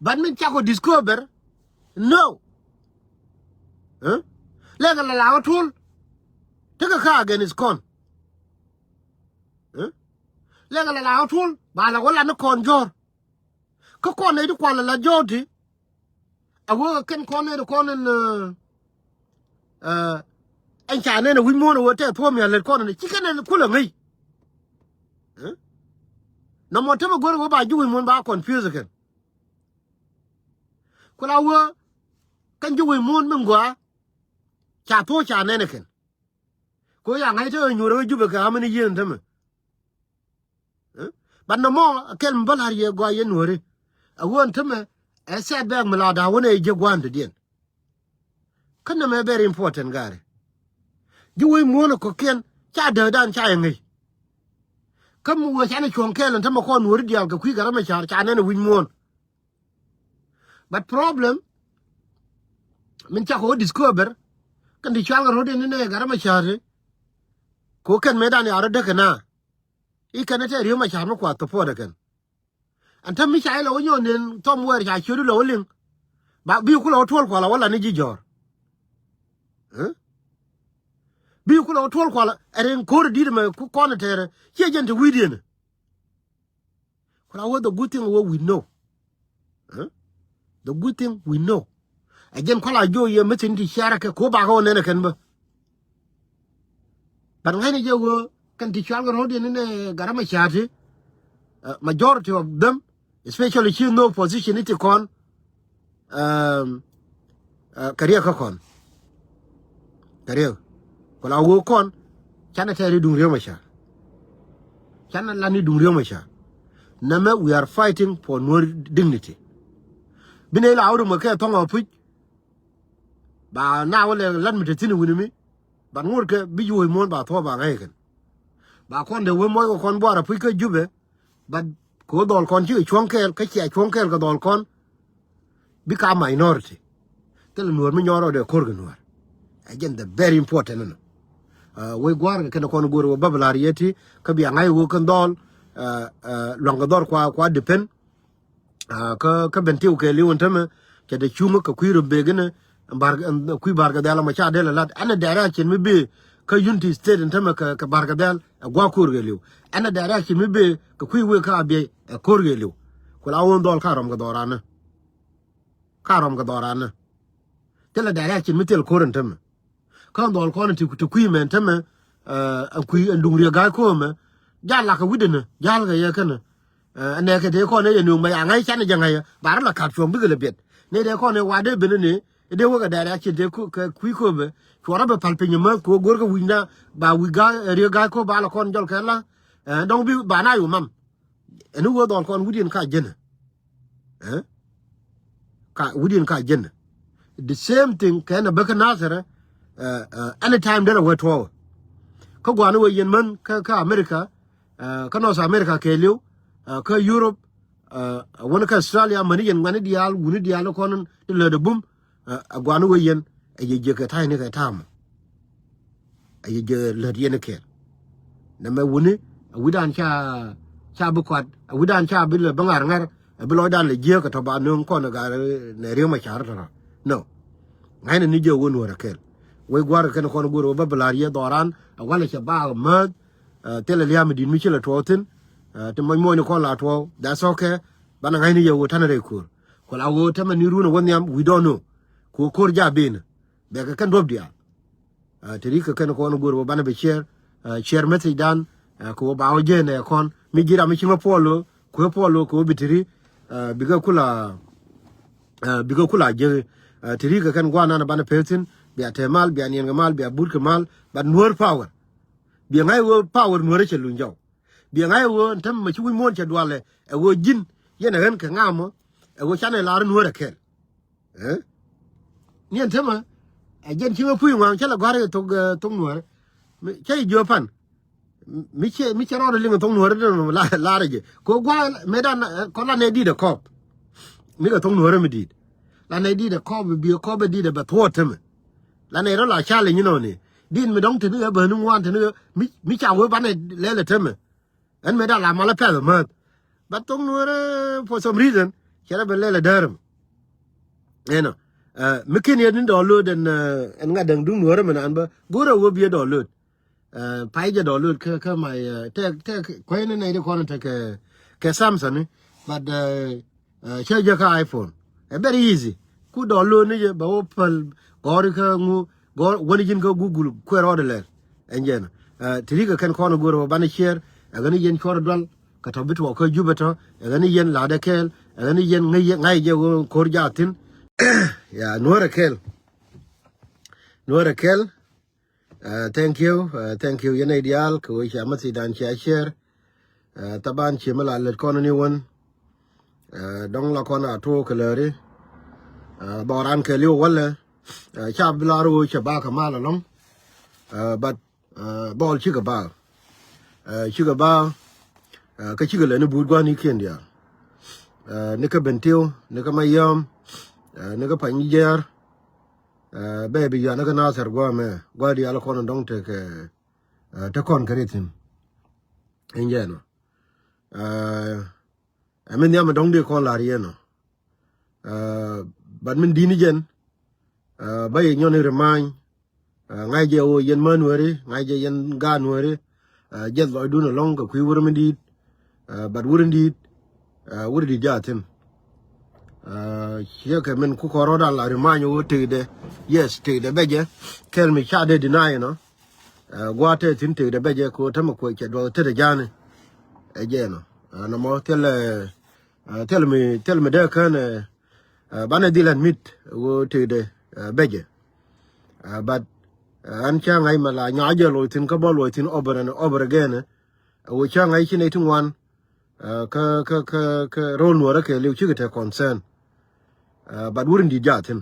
But min cakɔ discover no. Lɛkɛ la la wä tuɔl. Tekɛ kä against kɔn. Lɛkɛ la la wä tuɔl ba la wä la ni kɔn jɔ̱ɔ̱r. Kä kɔn nɛy ti kual la la jɔ̱ɔ̱r ti. A wee kɛn kɔn nɛy ti kɔn ɛn ɛn ca nɛn ɛ wi̱c muɔ̱ɔ̱n ɛ wee tɛth thuɔ̱ɔ̱m ya lät kɔn ɛn ci kɛn ɛn kulɛ ŋäc. Nɔmɔ temɛ go̱r ɛ wee ba ji̱ wi̱c muɔ̱ɔ̱n ba confuse kɛn. Ku la wee kɛn ji̱ wi̱c muɔ̱ɔ̱n mi ŋɔaa ca thuɔ̱ɔ̱c ca nɛn ɛ kɛn. Ku ya ŋa̱c te ɛ nyuur ɛ wee Jubɛ kɛ amini yieen temɛ. But nɔmɔ a kɛl mi bä la̱r yɛ gɔaa yɛ nuɔ̱ɔ̱ri. A ɣöö ɛn tämɛ ɛ setback mi la da̱a̱ wänɛ jiäk gua̱a̱n dɔ̱diɛn. Kä nɛmɛ very important gaari. Ji̱ wec muɔ̱ɔ̱n ɛ kɔ̱kiɛn ca dääkdan ca yɛ ŋäc. Kä mi wee canɛ cuɔ̱ŋ kɛɛl ɛn tämɛ kɔn nuɔ̱ɔ̱ri diaal kɛ kui̱ gat rɛmɛ ca̱r ca nɛn ɛ wi̱c muɔ̱ɔ̱n. But problem min cakɔ wä discover kɛn ti cual kɛ ro̱d in ni nɛ gat rɛmɛ ca̱r ti. Kɛ wä kɛn mëëdan ya̱r rɔ däk kɛ na. I̱ kɛn ɛ tɛ riöm a ca̱r mi kuath support ɛ kɛn. Ɛn täm mi ca ilɛ wä nyɔk nen thɔm wɛɛr ca ciötdu lɛ wä liŋ. Ba bi kulɛ wä tuɔl kualɛ wä la ni ji̱ jɔ̱ɔ̱r. Bi kulɛ wä tuɔl kualɛ ɛ rin ko̱r di̱t mɛ kɔn ɛ tɛɛrɛ ciɛ jɛn te wi̱i̱diɛn. Kulɛ wä the good thing wä we know. The good thing we know. Ɛ jɛn kɔla jiɔ yɛ mi thin ti ciarɛ kɛ ko bakɛ wä nɛn ɛ kɛn bä. But ŋa̱cni jɛ wä kɛn ti cual kɛ ro̱diɛn ni nɛ gat rɛmɛ ca̱r ti. Majority of them, especially ci no position ni ti kɔn. Kɛ riɛk kä kɔn. Kɛ riɛk. Kɛ la wä kɔn. Canɛ tɛɛri duŋ riɛk mɛ ca̱r. Canɛ lani duŋ riöm a ca. Nɛmɛ we are fighting for Nuer dignity. Bi nɛ la wä rum kɛ thɔŋ a puc. Ba na wä lɛ lat mi te thin wi̱ni mi. Ban ŋot kɛ bi ji̱ wec muɔ̱ɔ̱n ba thuɔ̱ɔ̱p ba ŋäc kɛn. Ba kɔn dee wec muɔc kɛ kɔn buar a puc kä Jubɛ. But kɛ wä dhɔl kɔn cikɛ cuɔ̱ŋ kɛɛl kä cia cuɔ̱ŋ kɛɛl kɛ dhɔl kɔn. Bikɛ a minority. Thilɛ nuäär mi nyɔɔr rɔɔdɛ ko̱r kɛ nuäär. Ɛ jɛn the very important ɛnɔ. Wec gua̱a̱r kɛ kɛn kɔn go̱o̱r wä bä bi la̱r yɛ ti kä bia ŋa̱c wä kɛn dhɔl. Luaŋ kɛ dhɔr kua kua depend. Kä kä ben tiw kɛ liw ɛn tämɛ cɛ dee cuŋä kɛ kui̱ rɔ bek inɛ. Kui̱ bar kɛ dhɛl ɛmɔ ca dee lɛ lat ɛn ɛ direction mi bee kä Unity State ɛn tämɛ kɛ bar kɛ dhɛl ɛ gua̱a̱ ko̱r kɛ liw. Ɛn ɛ direction mi bee kɛ kui̱ wek kä a biey ɛ ko̱r kɛ liw. Ku la wä dhɔl ka rɔm kɛ dhɔr anä. Ka rɔm kɛ dhɔr anä. Thilɛ direction mi thil ko̱r ɛn tämɛ. Kä dhɔl kɔn ti ti kui̱ mɛn tämɛ. Ɛn kui̱ ɛn duŋ riek ga̱a̱c ko̱o̱mɛ. Jal lakɛ wi̱c dɛnɛ jal kɛ yɛ känɛ. Ɛnɛ kɛ dee kɔn ɛ yɛ nuŋ mɛ ya ŋa̱c canɛ jɛ ŋa̱c ɛ ba rɔ la kap cuɔ̱ŋ bikɛ lɛ biɛt. Nɛ dee kɔn ɛ wa dee ben ni dee wä kɛ direction dee kɛ kui̱ ko̱o̱mɛ. Cuɔrɔ bɛ pal piny ɛ mäth kɛ wä go̱r kɛ wi̱cna ba wi̱c ga̱a̱c riek ga̱a̱c ko̱o̱m ba la kɔn jɔl kɛ la. Dɔ̱ŋ bi ba na yomam. Ɛn i̱ wee dhɔl kɔn wi̱diɛn ka jänä. ka within ka agenda. The same thing kɛn a bä kä Nasir, uh, uh, anytime derɛ wee tuɔɔk. Kä gua̱a̱ni wee yɛn män kä, kä America, uh, kä North America kɛɛliw, uh, kä Europe, uh, a wän kä Australia, mäni yɛn ŋuɛ̈ni diaal, wuni diaal kɔn ti lät a bum, uh, a gua̱a̱ni wee yɛn a yɛ jiɛ kɛ ta̱yni kɛ ta̱a̱m. A yɛ jɛ lät yɛn kɛɛl. Nɛmɛ wuni a wi̱dan ca, ca bi kuat, a wi̱dan ca bi lɛ bi ŋa̱r ŋa̱r, a bi lɔcdan lɛ jiääk kɛ tɔ ba nöŋ kɔn gar nɛ riek ma car tɔrɔ. No. Ŋa̱cnɛ ni jɛ wä nuɔ̱ɔ̱r a kɛɛl. Wec gua̱r kɛn kɔn guur wä bä bi la̱r yɛ dhɔran a walɛ cɛ baak määth, uh, thilɛ lia̱a̱ mi di̱t mi ci lɛ tuɔɔk thi̱n, uh, ti mɔc muɔ̱ɔ̱ny kɔn la tuɔɔk. That's okay. Banɛ ŋa̱cni yɛ wä ta̱nɛ rɛy ko̱r. Ku la wä tämɛ ni run a wä nhiam, we don't know. Ku ko̱r ja ben bɛ kɛ kɛn duɔ̱p diaal. Uh, ti ri kɛ kɛn kɔn go̱r wä banɛ bɛ share, uh, share message dan, uh, kɛ wä ba wä jɛ nɛ kɔn mi ji̱ ram mi ci ŋä puɔl lo, kuɛ puɔl lo kɛ wä bi ti ri, uh, bikɛ kula, uh, bikɛ kula jɛ, uh, ti ri kɛ kɛn guan nan banɛ pɛthin, bia te mal, bia niɛn kɛ mal, bia but kɛ mal, but nuɔr power. Bia ŋa̱c wä power nuɔr cɛ luny jɔw. Bia ŋa̱c wä tem ma ci wi̱c muɔn cɛ dualɛ, ɛ wä ji̱n, yɛn ɛ ɣän kɛ ŋamɔ, ɛ wä canɛ lar nuɔr ɛ kɛl. Eh? Niɛn temä, ɛ jɛn ci ŋä puc ŋuaŋ cä lɛ gua̱r thok, eh, thok nuɔ̱ɔ̱rä. Mi, cä jiö pan. Mi cɛ, mi cɛ rɔɔdɛ liŋ thok nuɔ̱ɔ̱rä dee la, larɛ jɛ. Ko gua̱ mëëdan, eh, kɔ la nɛ di̱t ɛ kɔp. Mi kɛ thok nuɔ̱ɔ̱rä mi di̱t. La nɛ di̱t ɛ kɔp, bi ɛ kɔp ɛ di̱t ɛ bɛ thuɔɔt temä. La nɛ rɔ la ca lɛ nyinɔni. Di̱t mi dɔ̱ŋ teni ɛ bäni ŋuan teni ɛ, mi, mi ca wee banɛ lɛl ɛ temä. Ɛn mëë dal a mal a pɛth a määth. But thok nuɔ̱ɔ̱rä, for some reason, cɛ rɛ ben lɛl a däär mi. Ɛnɔ, eh, mi kin yɛn ni download ɛn, eh, ɛn ŋa̱t däŋ duŋ nuɔ̱ɔ̱rä mi naan bä go̱o̱rä wä bi a download. Eh, pay jɛ download kä, kä my, eh, tɛk, tɛk kuɛy ni nɛy di kɔn tɛk kɛ, kɛ Samsung ni. But, eh, Eh, cä jɛ kä iPhone. Ɛ very easy. Ku download ni jɛ bɛ wä päl gɔ̱ri kä ŋu, gɔ̱r wäni ji̱n kä Google kuɛ rɔɔdɛ lɛr. Ɛn jɛn. Eh, ti ri kɛ kɛn kɔn go̱r wä banɛ share. Ɛ ɣäni yɛn cuɔr dual. Kɛ tɔ bi tuɔɔk kä Jubɛ tɔ. Ɛ ɣäni yɛn la̱tdɛ kɛɛl. Ɛ ɣäni yɛn ŋäc yɛ, ŋa̱c jɛ wä ko̱r jaathin. Ya, nuɔ̱ɔ̱rɛ kɛɛl. Nuɔ̱ɔ̱rɛ kɛɛl. Uh, thank you, uh, thank you. Yɛn a idial kɛ wee cia mäthidan cia share. Uh, thaban cie mi la lät kɔn ni wän. Uh, dɔŋ la kɔn a tuɔɔk kɛ lääri. Uh, dhɔran kɛ liw walɛ. Uh, ca bi la ro̱o̱ cɛ ba kɛ mal alɔŋ. Uh, but, uh, dhɔl cikɛ ba. Uh, cikɛ ba. Uh, kä cikɛ lɛ ni but gua̱n ikiɛn diaal. Uh, ni kä Bentiu, ni kä Mayɔm. Uh, ni kä Pany Jɛɛr. Eh, bɛ bi yɔanä kä Nathir guamɛ, gua diaal kɔn dɔŋ tekɛ, eh, te kɔn kɛ ri thi̱n. Ɛn jɛ nɔ. Eh, ɛ mi nhiam dɔŋ di kɔn lar yɛ nɔ. Eh, but min dini jɛn, eh, ba yɛ nyɔni ri many, eh, ŋa̱c jɛ wä yɛn män weri, ŋa̱c jɛ yɛn gaan weri, eh, jɛth lɔcdun alɔŋ kɛ kui̱ wur mi di̱i̱t. Uh, but wur in di̱i̱t, uh, wur in di̱i̱t jaa thi̱n. Uh, ciɛ kɛ min ku kɔn rɔ̱dan la remind wä tekdɛ. Yes, tekdɛ bɛ jɛ. Kɛl mi ca dee deny nɔ. Uh, gua̱a̱th tɛ thi̱n tekdɛ bɛ jɛ kɛ wä tämɛ kuɛ cɛ duɔth tetdɛ ja̱a̱ni. Ɛ jɛ nɔ. Uh, nɔmɔ thilɛ, uh, thilɛ mi, thilɛ mi dee kään, uh, uh, banɛ dhil admit wä tekdɛ, uh, bɛ jɛ. Uh, but, uh, an ca ŋa̱c mɛ la nyɔa jɛ luɔc thi̱n kä bä luɔc thi̱n over and over again, uh, Ɛ wä cä ŋa̱c ci nɛy ti ŋuan, eh, kä, kä, kä, kä ro̱l nuɔ̱ɔ̱rä kɛ liw cikɛ te concern. Eh, but wur in di̱t jaa thi̱n.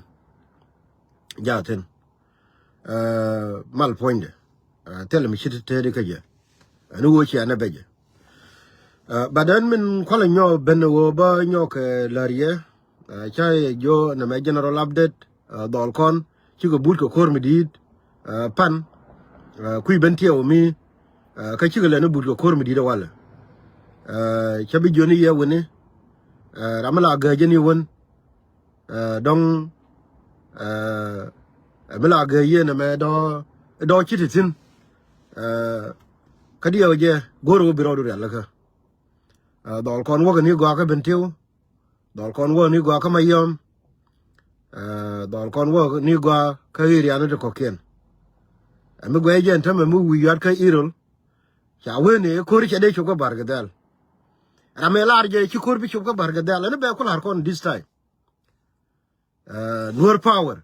Jaa thi̱n. Eh, mal puɔ̱nydɛ. Eh, thilɛ mi ci te, te di kä jɛ. Ɛn wä ci ɛn ɛ bɛ jɛ. Eh, but ɛn min kualɛ nyɔk ben wä bä nyɔk kɛ lär yɛ. Eh, ca yɛ jiö nɛmɛ general update, eh, dhɔl kɔn, cikɛ but kɛ ko̱r mi di̱i̱t, eh, pan, eh, kui̱ ben tiɛw mi, eh, kä cikɛ lɛ ni but kɛ ko̱r mi di̱i̱t ɛ walɛ. Eh, cä bi jiöni yɛ wini, eh, ram mi la gääc jɛ ni wän, eh, dɔ̱ŋ, eh, mi la gääc yɛ nɛmɛ dɔ̱, dɔ̱ ci ti thi̱n, eh, kä diɛw jɛ go̱o̱r wä bi rɔɔdu rial kä. Eh, dhɔl kɔn wäk ni gɔaa kä ben tiw, Dhɔl kɔn wä ni gɔaa kä Mayɔm. Eh, dhɔl kɔn wä ni gɔaa kä area ni ti kɔ̱kiɛn. Ɛ mi guɛy jɛn tämɛ mi wi̱i̱ yuat kä Irol. Ca wen i̱ ko̱ri cɛ dee cop kä Barkadhɛl. Ram ëë lar jɛ ci ko̱r bi cop kä Barkadhɛl. Ɛn i̱ bɛ ku lar kɔn this time. Eh, Nuer power.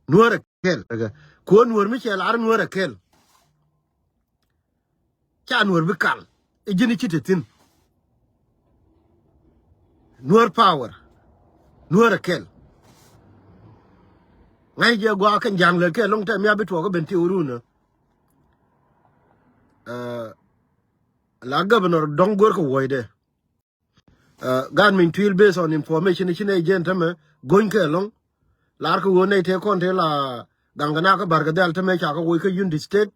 Nuer ɛ kɛl. Kuɔn Nuer mi cɛ lar Nuer ɛ kɛl. Ca Nuer bi kal. Ɛ ji̱n i̱ ci te thi̱n. Nuer power. Nuäärɛ kɛl. Ŋa̱c jɛ gua̱a̱ kɛn ja̱a̱ŋ lät kɛ lɔ̱ŋ tɛm ya bi tuɔɔk kä Bentiu run. Ɛ, la governor dɔ̱ŋ go̱r kɛ wuɔ̱cdɛ. Ɛ, gaat min tuil based on information ci nɛy jɛn tämɛ go̱ny kɛ lɔ̱ŋ. Lar kɛ ɣöö nɛy tëë kɔn tëë la gaŋ kɛ na kä Barkadhɛl tämɛ ca kɛ woc kä Unity State.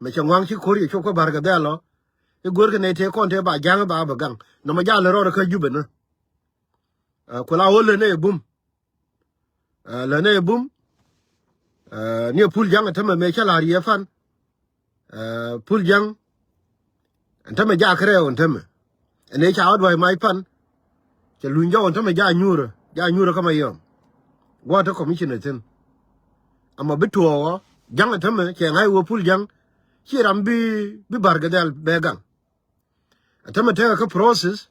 Mɛ cɛ ŋuaŋ ci ko̱r yɛ cop kä Barkadhɛl ɔ. I̱ go̱r kɛ nɛy tëë kɔn tëë ba ja̱a̱ŋ ba bɛ gaŋ. Nɔmɔ ja̱a̱ŋ lɛ rɔɔdɛ kä Jubɛ ni. Ɛ, ku la ɣöö lät nɛy bum. Ɛ, lät nɛy bum. Ɛ, ni ɛ Pul Ja̱ŋ ɛ tämɛ mëë cä la̱r yɛ pan. Ɛ, Pul Ja̱ŋ ɛn tämɛ jaak rɛw ɛn tämɛ. Ɛn ëë ca ɣä dua̱c mac pan. Cɛ luny jɔw ɛn tämɛ jaak nyuurä, jaak nyuurä kä Mayɔm. Gua̱a̱th te commissioner thi̱n. Ama bi tuɔɔk ɔ Ja̱ŋ ɛn tämɛ cɛ ŋa̱c ɣöö Pul Ja̱ŋ. Ci ram bi, bi Barkadhɛl bɛ gaŋ. Ɛ tämɛ tekɛ kä process.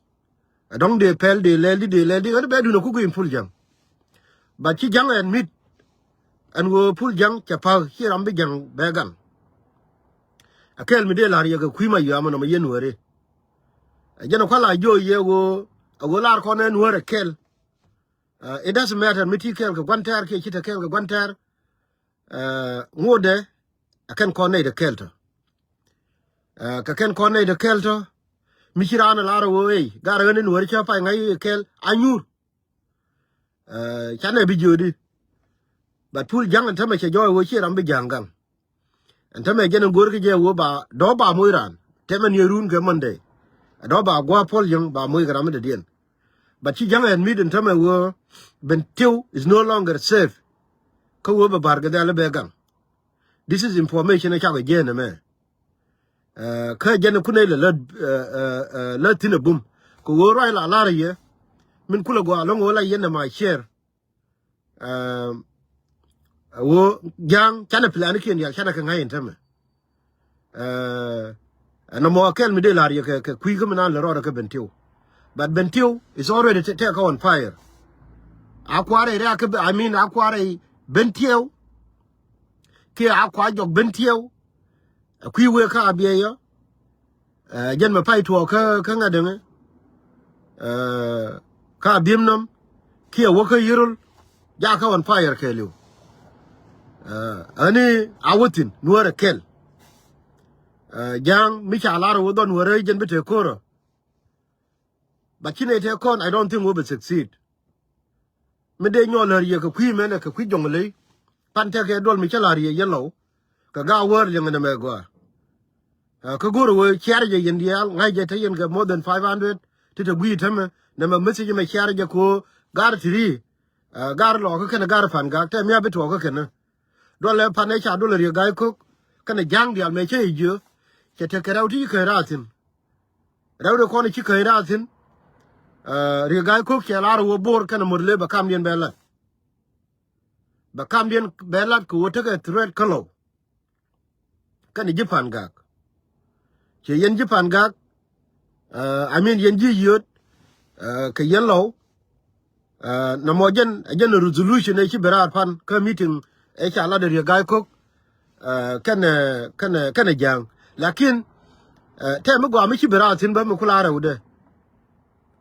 Ɛ dɔ̱ŋ dee pɛl dee lɛl di dee lɛl di ɣän bɛ duun ɛ kuk in Pul Ja̱ŋ. But ci Ja̱ŋ ɛn mit. Ɛn ɣöö Pul Ja̱ŋ cɛ pa̱k ci ram bi Ja̱ŋ bɛ gaŋ. Ɛ kɛl mi dee la̱r yɛ kɛ kui̱ Mayɔm ɛmɔ nɔmɔ yɛn wääri. Ɛ jɛn ɛ kua̱l a jiɔ yɛ ɣöö ɛ ɣöö lar kɔn ɛn wääri kɛl. Ɛ, it doesn't matter mi ti kɛl kɛ gua̱n tɛɛr kiɛ ci te kɛl kɛ gua̱n tɛɛr. Ɛ, ŋotdɛ ɛ kɛn kɔn nɛy te kɛl tɔ. Ɛ, kɛ kɛn kɔn nɛy te kɛl tɔ. Mi ci raan ɛ lar ɛ ɣöö ey gar ɣän in wääri cä pay ŋa̱c kɛl a nyuur. Ɛ, canɛ bi jiöödi. But Pul Ja̱ŋ ɛn tämɛ cɛ jɔɔc ɣöö ci ram bi Ja̱ŋ gaŋ. Ɛn tämɛ jɛn ɛn go̱o̱r kä jɛ ɣöö ba dɔ̱ ba moc raan. Tɛmɛ ni run kɛ Monday. Ɛ dɔ̱ ba gua̱a̱ Pul Ja̱ŋ ba moc kɛ ram mi dädiɛn. But ci Ja̱ŋ ɛn mit ɛn tämɛ ɣöö Bentiu is no longer safe. Kä ɣöö bɛ Barkadhɛl bɛ gaŋ. This is information ɛ cakɔ jiɛn ɛmɛ. Ɛ, kä jɛn kunɛ lɛ lät, ɛ, ɛ, ɛ, lät thi̱n ɛ bum. Kɛ ɣöö ruac la la̱r yɛ. Min kulɛ gɔaa lɔ̱ŋ ɣöö la yɛn ɛ ma share. Ɛ, ɣöö Ja̱ŋ canɛ plan kiɛn diaal canɛ kɛ ŋa̱c ɛn tämɛ. Ɛ, ɛn ɛmɔ kɛl mi dee la̱r yɛ kɛ, kɛ kui̱ kä mi naan lɛ rɔɔdɛ kɛ Bentiu. But Bentiu is already te-, tekɛ on fire. A kua̱r ɛ rɛ̈k kä, I mean, a kua̱r ɛ Bentiu. Kiɛ a kua̱r jɔk Bentiu. Ɛ kui̱ wëë kä Abiɛyɔ. Ɛ, jɛn mɛ pay tuɔɔk kä, kä ŋa̱t däŋä. Ɛ, kä Abiemnɔm. Kiɛ wä kä Yirol. Jakä on fire kɛɛliw. Ɛ, ɛni a wä thi̱n, Nuäärɛ kɛl. Ɛ, Ja̱ŋ mi ca lar wä dhɔn wä rɛy jɛn bi te ko̱rä. But ci nɛy tëë kɔn, I don't think wä bi succeed. Mi dee nyɔl lär yɛ kɛ kui̱ mɛnɛ kɛ kui̱ Jɔŋley. Pan tɛkɛ duɔl mi cä la̱r yɛ yɛn Lɔw. Kɛ Gaawäär liɛŋɛ nɛmɛ gɔaa. Ɛ, kä go̱r wee ciarɛ jɛ yɛn diaal ŋa̱c jɛ te yɛn kɛ more than five hundred. Ti te gui̱i̱ tämɛ nɛmɛ message mɛ ciarɛ jɛ ko gar tiri. Ɛ, gar Lɔw kä kɛnɛ gar Pangak tɛ mi a bi tuɔɔk kä kɛnɛ. Duɔlɛ pan ɛ ca duɔlɛ Riek Gai Kok kɛnɛ Ja̱ŋ diaal mɛ cä i̱ jiö. Cɛ tekɛ rɛw ti ci käny raar thi̱n. Rɛwdɛ kɔn ci käny raar thi̱n. Ɛ, Riek Gai Kok cɛ lar wä Bor kɛnɛ Murle bɛ kamdiɛn bɛ lat. Bɛ kamdiɛn bɛ lat kɛ wä tekɛ threat kä Lɔw. Kɛnɛ ji̱ Pangak. Cɛ yɛn ji̱ Pangak. Ɛ, I mean yɛn ji̱ Yiöt. Ɛ, kɛ yɛn Lɔw. Ɛ, nɔmɔ jɛn, ɛ jɛn resolution ɛ ci bi raar pan kä meeting ɛ ca lat ɛ Riek Gai Kok. Ɛ, kɛnɛ, kɛnɛ, kɛnɛ Ja̱ŋ. Lakin, ɛ, tɛm mi gɔaa mi ci bi raar thi̱n bä mi kula rɛwdɛ.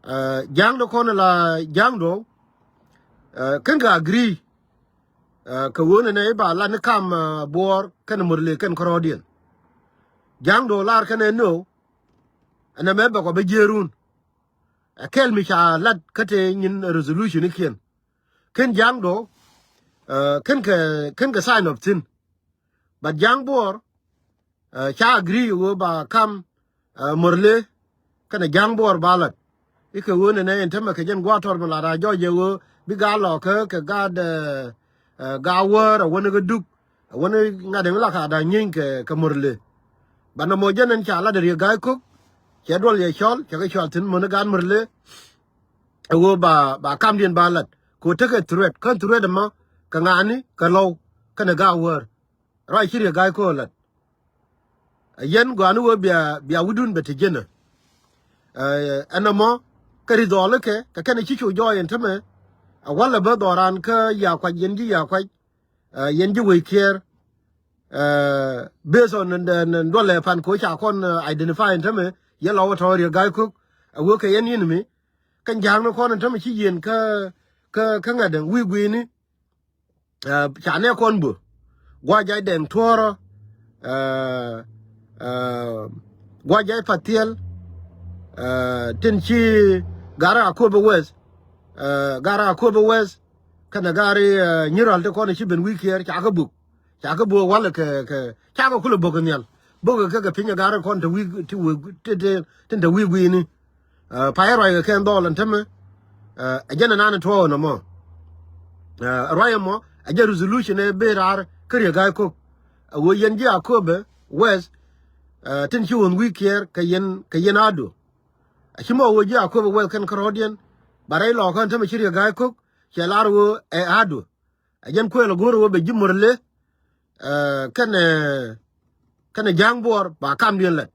Ɛ, Ja̱ŋ dɔ kɔn la Ja̱ŋ dɔ. Ɛ, kɛn kɛ agree. Ɛ, kɛ ɣöö nɛnɛ i̱ ba lat ni kam, ɛ, Buɔɔr kɛnɛ Murle kɛn kärɔɔdiɛn. Ja̱ŋ dɔ lar kɛnɛ no. Ɛnɛ mɛ bɛ kɔ bɛ jiɛɛrun. Ɛ kɛl mi ca lat kä te nyin resolution ikiɛn. Kɛn Ja̱ŋ dɔ, ɛ, kɛn kɛ, kɛn kɛ sign of thi̱n. But Ja̱ŋ Buɔɔr, ɛ, ca agree wee ba kam, ɛ, Murle kɛnɛ Ja̱ŋ Buɔɔr ba lat. Ikɛ ɣöö nɛnɛ in tämɛ kɛ jɛn gua̱a̱th tɔr mi lat a jɔɔc ɛ ɣöö bi gaat Lɔw kä kɛ gaat, ɛ, ɛ, Gaawäär a wäni kä Duk. A wäni ŋa̱t in la ka da̱ŋ nyieeny kɛ, kɛ Murle. Banɛ mɔ jɛn in ca lat ɛ Riek Gai Kok. Cɛ duɔl yɛ cɔl, cɛ kɛ cɔl thi̱n mäni gaat Murle. Ɛ ɣöö ba, ba kamdiɛn ba lat. Kɛ ɣöö tekɛ threat, kä threat ɛmɔ kɛ ŋa̱a̱ni, kɛ Lɔw, kɛnɛ Gaawäär. Ruac ci Riek Gai Kok lat. Ɛ yɛn gɔaa ni ɣöö bia, bia wi̱dun bɛ te jiɛnä. Ɛ, ɛn ɛmɔ, kɛ ri dhɔɔlikɛ, kɛ kɛn ci cu jɔɔy ɛn tämɛ. Ɛ walɛ bä dhɔran kä Yakuac, yɛn ji̱ Yakuac. Ɛ, yɛn ji̱ wec kiɛɛr. Ɛ, based on, ɛ, ɛ, duɔlɛ pan kɛ ca kɔn, ɛ, identify ɛn tämɛ, yɛn Lɔw tɔ̱ Riek Gai Kok. Ɛ wee kɛ yɛn enemy. Kɛn Ja̱a̱ŋ ni kɔn in tämɛ ci yieen kä, kä kä ŋa̱t däŋ wi̱i̱ gui̱i̱ni. Ca nɛ kɔn bö gua̱c jac dɛŋ tuɔ̱ɔ̱rä. Gua̱c jac pathiɛl tin ci garä Aköbä West, garä Aköbä West kɛnɛ garä Nyiral ti kɔn ci ben wi̱i̱ kiɛɛr ca kä bök. Ca kä bök walɛ kɛ kɛ ca kä kulɛ bök nhial. Bök kɛ kɛ piny ɛ garä kɔn te wi̱i̱ ti wee ti ti tin te wi̱i̱ gui̱i̱ni. Payɛ ruac kɛ kɛn dhɔl ɛn tämɛ. Ɛ jɛn ɛnan ɛ tuɔɔk ɛn ɛmɔ. Ɛ ruac ɛmɔ ɛ jɛn resolution ɛ ben raar kä Riek Gai Kok. Ɛ ɣöö yɛn ji̱ Aköbä West tin ci ɣönh wi̱i̱ kiɛɛr kɛ yɛn kɛ yɛn Ado. Ɛ ci mɔ ɣöö ji̱ Aköbä West kɛn kärɔ̱diɛn ba rɛy lɔɔkä ɛn tämɛ ci Riek Gai Kok cɛ lar ɣöö ɛ Ado. Ɛ jɛn kuëël ɛ go̱o̱r ɛ ɣöö bɛ ji̱ Murle kɛnɛ kɛnɛ Ja̱a̱ŋ Buɔɔr ba kamdiɛn lät.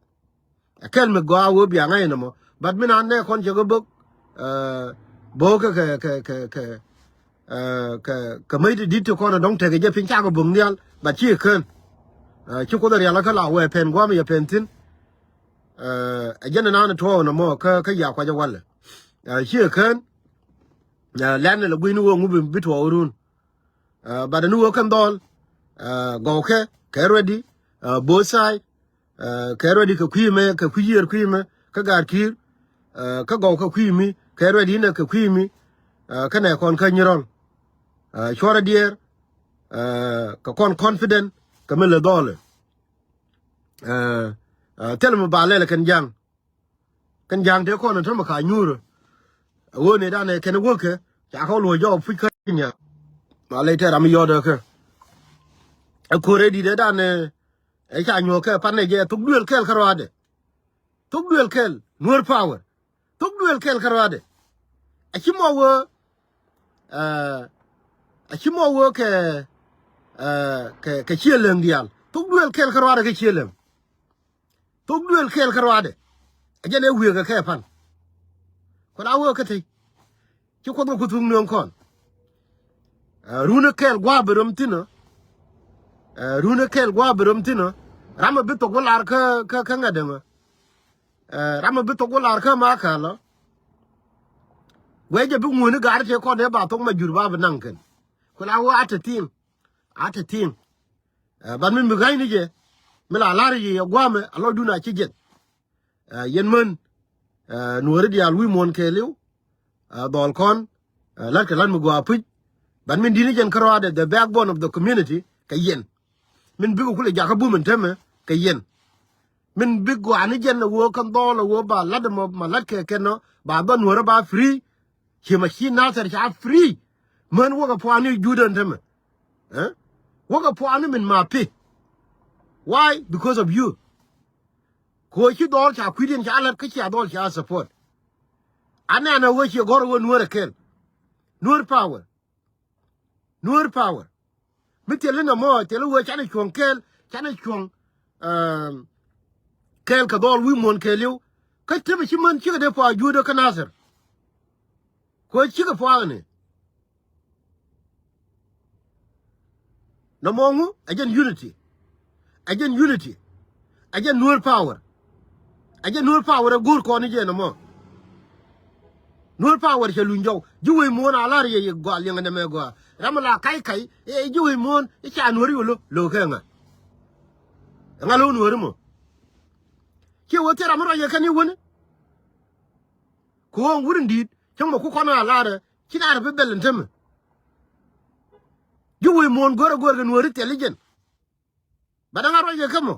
Ɛ kɛl mi gɔaa wee bia ŋa̱c ɛn ɛmɔ. But mi naan nɛ kɔn cɛ kɛ bök böökä kɛ kɛ kɛ kɛ kɛ kɛ mäc ti di̱t ti kɔn ɛ dɔ̱ŋ tekɛ jɛ piny cakɛ bök nhial. But ci kään ci Kuoth ɛ rialikä la wee pɛn gua̱a̱m yɛ pɛn thi̱n. Ɛ jɛn ɛ naan ɛ tuɔɔk ɛn ɛmɔ kä kä ya kuac ɛ walɛ. Ci kään lɛn ɛ lɛ gui̱ni wee ŋu bi tuɔɔk run. But ni wä kɛn dhɔl gɔwkɛ kɛ ready both side. Kɛ ready kɛ kui̱ mɛ kɛ kui̱ yiër kui̱ mɛ kä gaat ki̱i̱r. Kä gɔwkɛ kui̱ mi kɛ ready inɛ kɛ kui̱ mi kä nɛ kɔn kä Nyirɔl. Cuɔrɛ diɛɛr kɛ kɔn confident kɛ mi lɛ dhɔlɛ. Thilɛ mi ba lɛlɛ kɛn ja̱ŋ. Kɛn ja̱a̱ŋ tëë kɔn ɛ tämɛ ka nyuurä. Ɛ ɣöö nɛ danɛ kɛn ɛ wäkɛ ca kɛ luɔ̱c jɔɔk puc kä Kenya. Ma lɛy tɛɛr ram yɔt ɛ kä ɛ ko̱r ɛ di̱t ɛ danɛ ɛ ca nyuɔ̱ɔ̱k kɛ pan ɛ jɛ thok duël kɛl kä ruaadɛ. Thok duël kɛl Nuer power. Thok duël kɛl kä ruaadɛ. Ɛ ci mɔ wee ɛ ci mɔ wee kɛ kɛ kɛ ciëlɛŋ diaal. Thok duël kɛl kä ruaadɛ kɛ ciëlɛŋ. Thok duël kɛɛl kä ruaadɛ. Ɛ jɛn ɛ wiëëk ɛ kɛ pan. Ku la wee kä thiec. Ci Kuoth kɛ ku thuk nööŋ kɔn. Ɛ, runä kɛɛl gua̱a̱p bi röm thi̱n ɔ. Ɛ, runä kɛɛl gua̱a̱p bi röm thi̱n ɔ. Ram ɛ bi thok wä lar kä kä kä ŋa̱t däŋ ɔ. Ɛ, ram ɛ bi thok wä lar kä ma kal ɔ. Wee jɛ bi ŋuäni gaari tëë kɔn ëë ba thok ma jur ba bi naŋ kɛn. Ku la wee a te thi̱i̱ŋ. A te thi̱i̱ŋ. Ɛ, ban min bi ŋa̱cni jɛ mi la la̱r yɛ gua̱a̱mɛ a lɔcdun a ci jiɛth. Ɛ, yɛn män, ɛ, Nuääri diaal wi̱i̱ muɔ̱ɔ̱n kɛɛliw, ɛ, dhɔl kɔn, ɛ, la̱tkɛ la̱t mi gɔaa puc. Ban min di̱t ni jɛn kärɔaadɛ, the backbone of the community, kɛ yɛn. Min bikɛ kulɛ jakä bum in tämɛ kɛ yɛn. Min bi gɔaa ni jɛn a wee kɛn dhɔl a wee ba la̱t ɛmɔ ma la̱tkɛ kɛn ɔ ba dhɔl Nuäärä ba free. Ci ma ci Nathir ca free. Män wäkɛ pua̱a̱ni juudän tämɛ. Ɛ? Wäkɛ pua̱a̱ni min ma pi. Why? Because of you. Kɛ ɣöö ci dhɔl ca kui̱diɛn ca lät kä cia dhɔl ca support. Anɛn a ɣöö ci gɔ̱r ɣöö Nuäär ɛ kɛl. Nuäär power. Nuäär power. Mi thil inɔ mɔ thil i̱ wee canɛ cuɔ̱ŋ kɛɛl, canɛ cuɔ̱ŋ, ɛm, kɛɛl kɛ dhɔl wi̱i̱ muɔ̱ɔ̱n kɛɛliw. Kä tëpɛ ci män cikɛ dee pua̱a̱k juudä kä Nathir. Kɛ ɣöö cikɛ pua̱a̱k ni. Nɔmɔ ŋu ɛ jɛn unity. Ɛ jɛn unity. Ɛ jɛn Nuäär power. Ɛ jɛn Nuäär power ɛ go̱o̱r kɔn i̱ jɛ nɔmɔ. Nuäär power cɛ luny jɔw. Ji̱ wec muɔ̱ɔ̱n a la̱r yɛ yɛ gɔaa liɛŋɛ nɛmɛ gɔaa. Ram la ka̱c ka̱c ɛ ji̱ wec muɔ̱ɔ̱n i̱ ca Nuäär yɛ lo̱ lo̱ kɛ ŋa. Ŋa lo̱ Nuäär mɔ. Ciɛ wä thil ram mi ruac yɛ kɛn i̱ wäni. Kɛ ɣöö wut in di̱i̱t cäŋ mɛ ku kɔn a la̱rä ci la̱rä bi bɛl in tämɛ. Ji̱ wec muɔ̱ɔ̱n go̱rɛ go̱rɛ kɛ Nuääri thil i̱ jɛn. Ba da̱ŋ a ruac kɛ kä mɔ.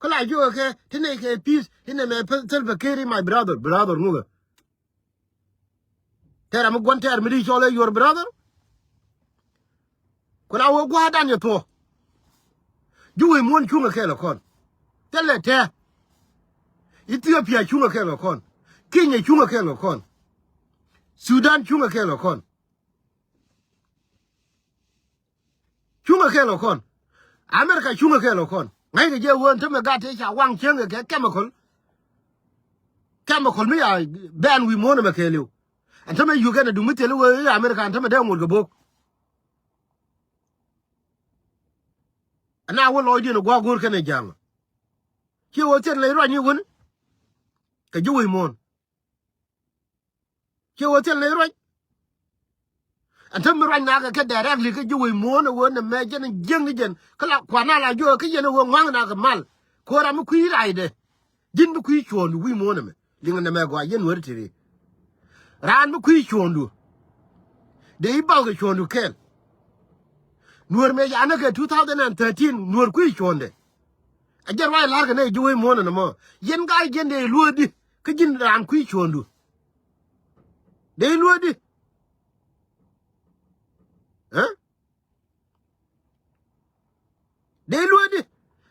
Kä la jiök kɛ ti nɛy kɛ peace ti nɛy mɛ Salva Kiir i̱ my brother, brother ŋukɛ. Tɛɛr ami gua̱n tɛɛr mi di cɔl ɛ your brother. Ku la wee gua̱a̱r dan yɛ thuɔ̱k. Ji̱ wec muɔ̱ɔ̱n cuŋɛ kɛɛl ɛ kɔn. Thilɛ tɛɛ. Ethiopia cuŋɛ kɛɛl ɛ kɔn. Kenya cuŋɛ kɛɛl ɛ kɔn. Sudan cuŋɛ kɛɛl ɛ kɔn. Cuŋɛ kɛɛl ɛ kɔn. America cuŋɛ kɛɛl ɛ kɔn. Ŋa̱ckɛ jɛ wee ɛn tämɛ gat tëë ca waŋ cieŋkɛ kɛ chemical. Chemical mi ya bɛn wi̱i̱ muɔ̱ɔ̱n ɛmɛ kɛɛliw. Ɛn tämɛ Uganda duŋ mi thil i̱ wee i̱ America ɛn tämɛ dee ŋot kɛ bo̱o̱k. Ɛn a wä lɔcdiɛn ɛ gua̱a̱k go̱o̱r kɛn ɛ ja̱a̱ŋ. Ciɛ wä thil nɛy ruac ni wän. Kɛ ji̱ wec muɔ̱ɔ̱n. Ciɛ wä thil nɛy ruac. Ɛn te mi ruac nakɛ kɛ directly kä ji̱ wec muɔ̱ɔ̱n ɛ ɣöö nɛ mɛ jɛn jiäkni jɛn. Kä la kuan a la juɔk kä yɛn ɛ ɣöö ŋua̱ŋ nakɛ mal. Ko̱ra mi kui̱ racdɛ. Ji̱n bi kui̱ cuɔ̱ɔ̱ŋdu wi̱i̱ muɔ̱ɔ̱n ɛmɛ. Liŋ nɛ mɛ gɔaa yɛn Nuäär ti ri. Raan bi kui̱ cuɔ̱ɔ̱ŋdu. Dee i̱ bal kɛ cuɔ̱ɔ̱ŋdu kɛɛl. Nuäär mëë ca näk kɛ two thousand and thirteen, Nuäär kui̱ cuɔ̱ɔ̱ŋdɛ. A jɛn ruac la̱r kɛ nɛ ji̱ wec muɔ̱ɔ̱n ɛn ɛmɔ. Yɛn gaa jɛn dee luɔ̱ɔ̱di. Kä ji̱n raan kui̱ cuɔ̱ɔ̱ŋdu. Dee luɔ̱ɔ̱di. Ɛ? Dee luɔ̱ɔ̱di.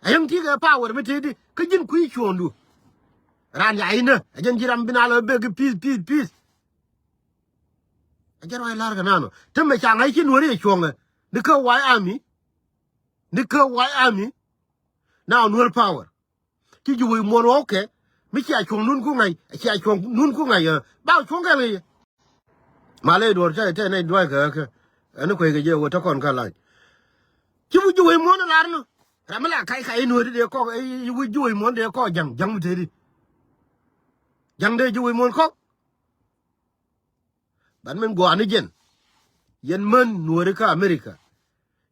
A yäŋ ti̱i̱ kɛ power mi tëëdi. Kä ji̱n kui̱ cuɔ̱ɔ̱ŋdu. Raan ca inä. A jɛn ji̱ ram bi na lɔ bek i̱ peace, peace, peace. A jɛn ruac la̱r kɛ nanɔ. Te mɛ ca ŋa̱c ci Nuäär yɛ cuɔ̱ŋɛ. Ni kä White Army. Ni kä White Army. Now Nuäär power. Ci ji̱ wec muɔ̱ɔ̱n ɣɔ̱kɛ. Mi cia cuɔ̱ŋ nun ku ŋa̱c. Cia cuɔ̱ŋ nun ku ŋa̱c. Ba cuɔ̱ŋ kɛn ŋa̱c. Ma ley duɔ̱ɔ̱r ca tɛ nɛy dua̱c kɛ kɛ. Ɛn kuec kɛ jɛ wä te kɔn kä la̱ny. Ci wi̱c ji̱ wec muɔ̱ɔ̱n lar ni. Ram mi la kac kac in wä di dee kɔk, i wi̱c ji̱ wec muɔ̱ɔ̱n dee kɔk ja̱ŋ, ja̱ŋ mi tëëdi. Ja̱ŋ dee ji̱ wec muɔ̱ɔ̱n kɔk. Ban min gua̱a̱ni jɛn. Yɛn män Nuääri kä America.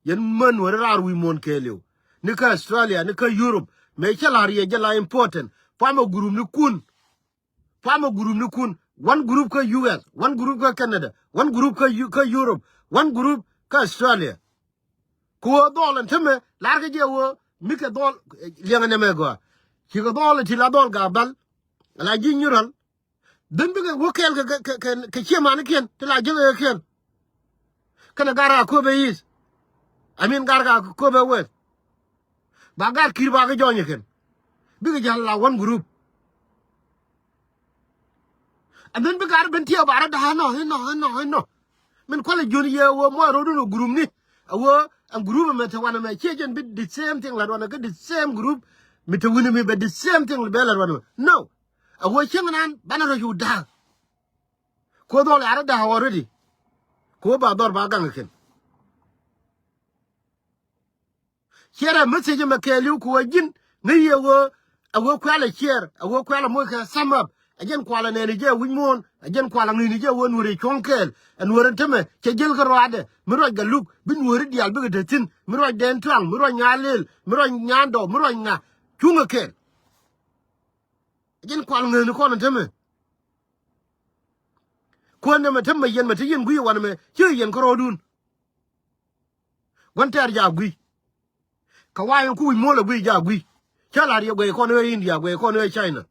Yɛn män Nuääri raar wi̱i̱ muɔ̱ɔ̱n kɛɛliw. Ni kä Australia, ni kä Europe. Mëë cä la̱r yɛ jɛ la important. Pamɛ group ni kun. Pamɛ group ni kun. One group kä U S, one group kä Canada, one group kä Eu-, kä Europe, one group kä Australia. Kɛ ɣöö dhɔl ɛn tämɛ, la̱rkɛ jɛ ɣöö, mi kɛ dhɔl, eh, liɛŋɛ nɛmɛ gɔaa. Cikɛ dhɔl ti la dhɔl Gabal. La ji̱ nyural. Dhin bikɛ wä kɛɛl kɛ, kɛ, kɛ, kɛ, kɛ ciɛ manikiɛn, ti la jiäk ɛ kɛɛl. Kɛnɛ gar ka köpɛ East. I mean gar ka köpɛ West. Ba gar ki̱i̱r ba kɛ jɔnyɛ kɛn. Bikɛ jal la one group. And then bi gar ben tiɛ ba rɔ da̱a̱ inɔ, inɔ, inɔ, inɔ. Min kualɛ jiön yɛ wä muɔc rɔ̱dun ɔ group ni. A wä ɛn group ɛmɛ te wanɛ mɛ ciɛ jɛn bi the same thing la wanɛ kä the same group. Mi te wi̱ni mi bɛ the same thing bɛ la wanɛ mɛ. No. A wä cieŋ nan banɛ rɔ cu da̱a̱. Ko dhɔl yarä da̱a̱ already. Ko ba dhɔr ba gaŋ kɛn. Ciɛrɛ message mɛ kɛɛliw ku ɣä ji̱n ŋäc yɛ ɣöö ɛ ɣöö kuɛl ɛ ciɛɛr ɛ ɣöö kuɛl ɛ moc kɛ sum up. Ɛ jɛn kual ɛ nɛɛni jɛ wi̱c muɔ̱ɔ̱n ɛ jɛn kual ɛ ŋi̱i̱ni jɛ ɣöö nuɔ̱ɔ̱ri cuɔ̱ŋ kɛɛl ɛ nuɔ̱ɔ̱ri tämɛ cɛ ji̱l kä ruaadɛ mi ruac Galuk bi nuɔ̱ɔ̱ri diaal bikɛ te thi̱n mi ruac Dɛn Tuaŋ mi ruac Nyalel mi ruac Nyandɔw mi ruac ŋa cuŋ ɛ kɛɛl. Ɛ jɛn kual ŋäthni kɔn ɛ tämɛ. Kuäär nɛmɛ tämɛ yɛn mɛ te yɛn gui̱c ɛ wanɛ mɛ ci yɛn kärɔɔdun. Gua̱n tɛɛr jak gui̱. Kɛ wa̱a̱ in kuc muɔ̱l ɛ gui̱ jak gui̱. Cä la̱r yɛ guɛy kɔn ɣöö India, guɛy kɔn ɣöö China.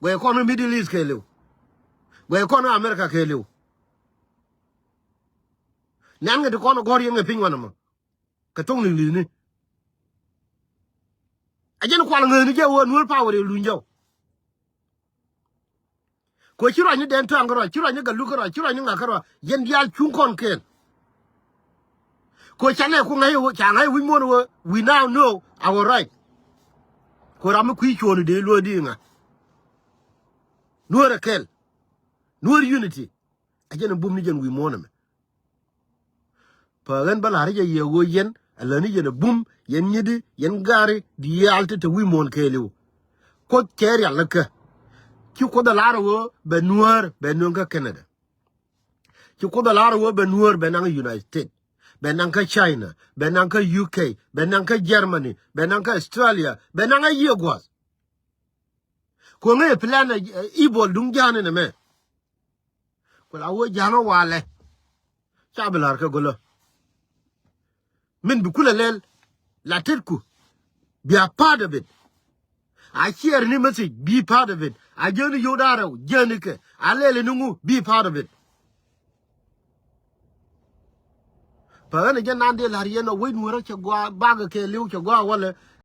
Guɛy kɔn ɣöö Middle East kɛɛliw. Guɛy kɔn ɣöö America kɛɛliw. Nɛn kɛ ti kɔn ɛ gɔ̱r yɛn kɛ piny wanɛ mɔ. Kɛ thoŋ li̱ŋ li̱thni. Ɛ jɛn kual ŋäthni jɛ ɣöö Nuäär power ɛ luny jɔw. Ko ci ruac ni Dɛn Tuaŋ kärɔa, ci ruac ni Galuk kärɔa, ci ruac ni ŋak kärɔa, yɛn diaal cuŋ kɔn kɛɛl. Ko ca nɛ ku ŋa̱c, ca ŋa̱c wi̱c muɔ̱n wä, we now know our right. Ko ram mi kui̱ cuɔ̱ɔ̱ni dee luɔ̱ɔ̱ di ŋa. Nuäär ɛ kɛl. Nuäär unity. A jɛn ɛ bum ni jɛn wi̱i̱ muɔ̱ɔ̱n ɛmɛ. Pä ɣän bä la̱r jɛ yɛ ɣöö yɛn, a läni yɛn a bum, yɛn nyiti, yɛn gari, diaal ti te wi̱i̱ muɔ̱ɔ̱n kɛɛliw. Kuoth cɛ rial ni kä. Ci Kuoth a la̱r ɣöö bɛ Nuäär, bɛ nööŋ kä Canada. Ci Kuoth a la̱r ɣöö bɛ Nuäär, bɛ naŋ United States. Bɛ naŋ kä China, bɛ naŋ kä U K, bɛ naŋ kä Germany, bɛ naŋ kä Australia, bɛ naŋ a yiëë gua̱a̱th. Kuäŋä yɛ plan ɛ, ɛ, evil duŋ ja̱a̱n inɛ mɛ. Ku la wä ja̱a̱ŋä walɛ. Ca bi la̱r kɛ gölä. Min bi kulɛ lɛl. La tetku. Be a part of it. A share ni message. Be part of it. A jäni yio̱w da̱rɛ. Jäni kɛ. A lɛl ni ŋu. Be part of it. Pä ɣän ɛ jɛ nan dee la̱r yɛn ɔ wec nuɔ̱rä cɛ gɔaa bakɛ kɛɛliw cɛ gɔaa walɛ.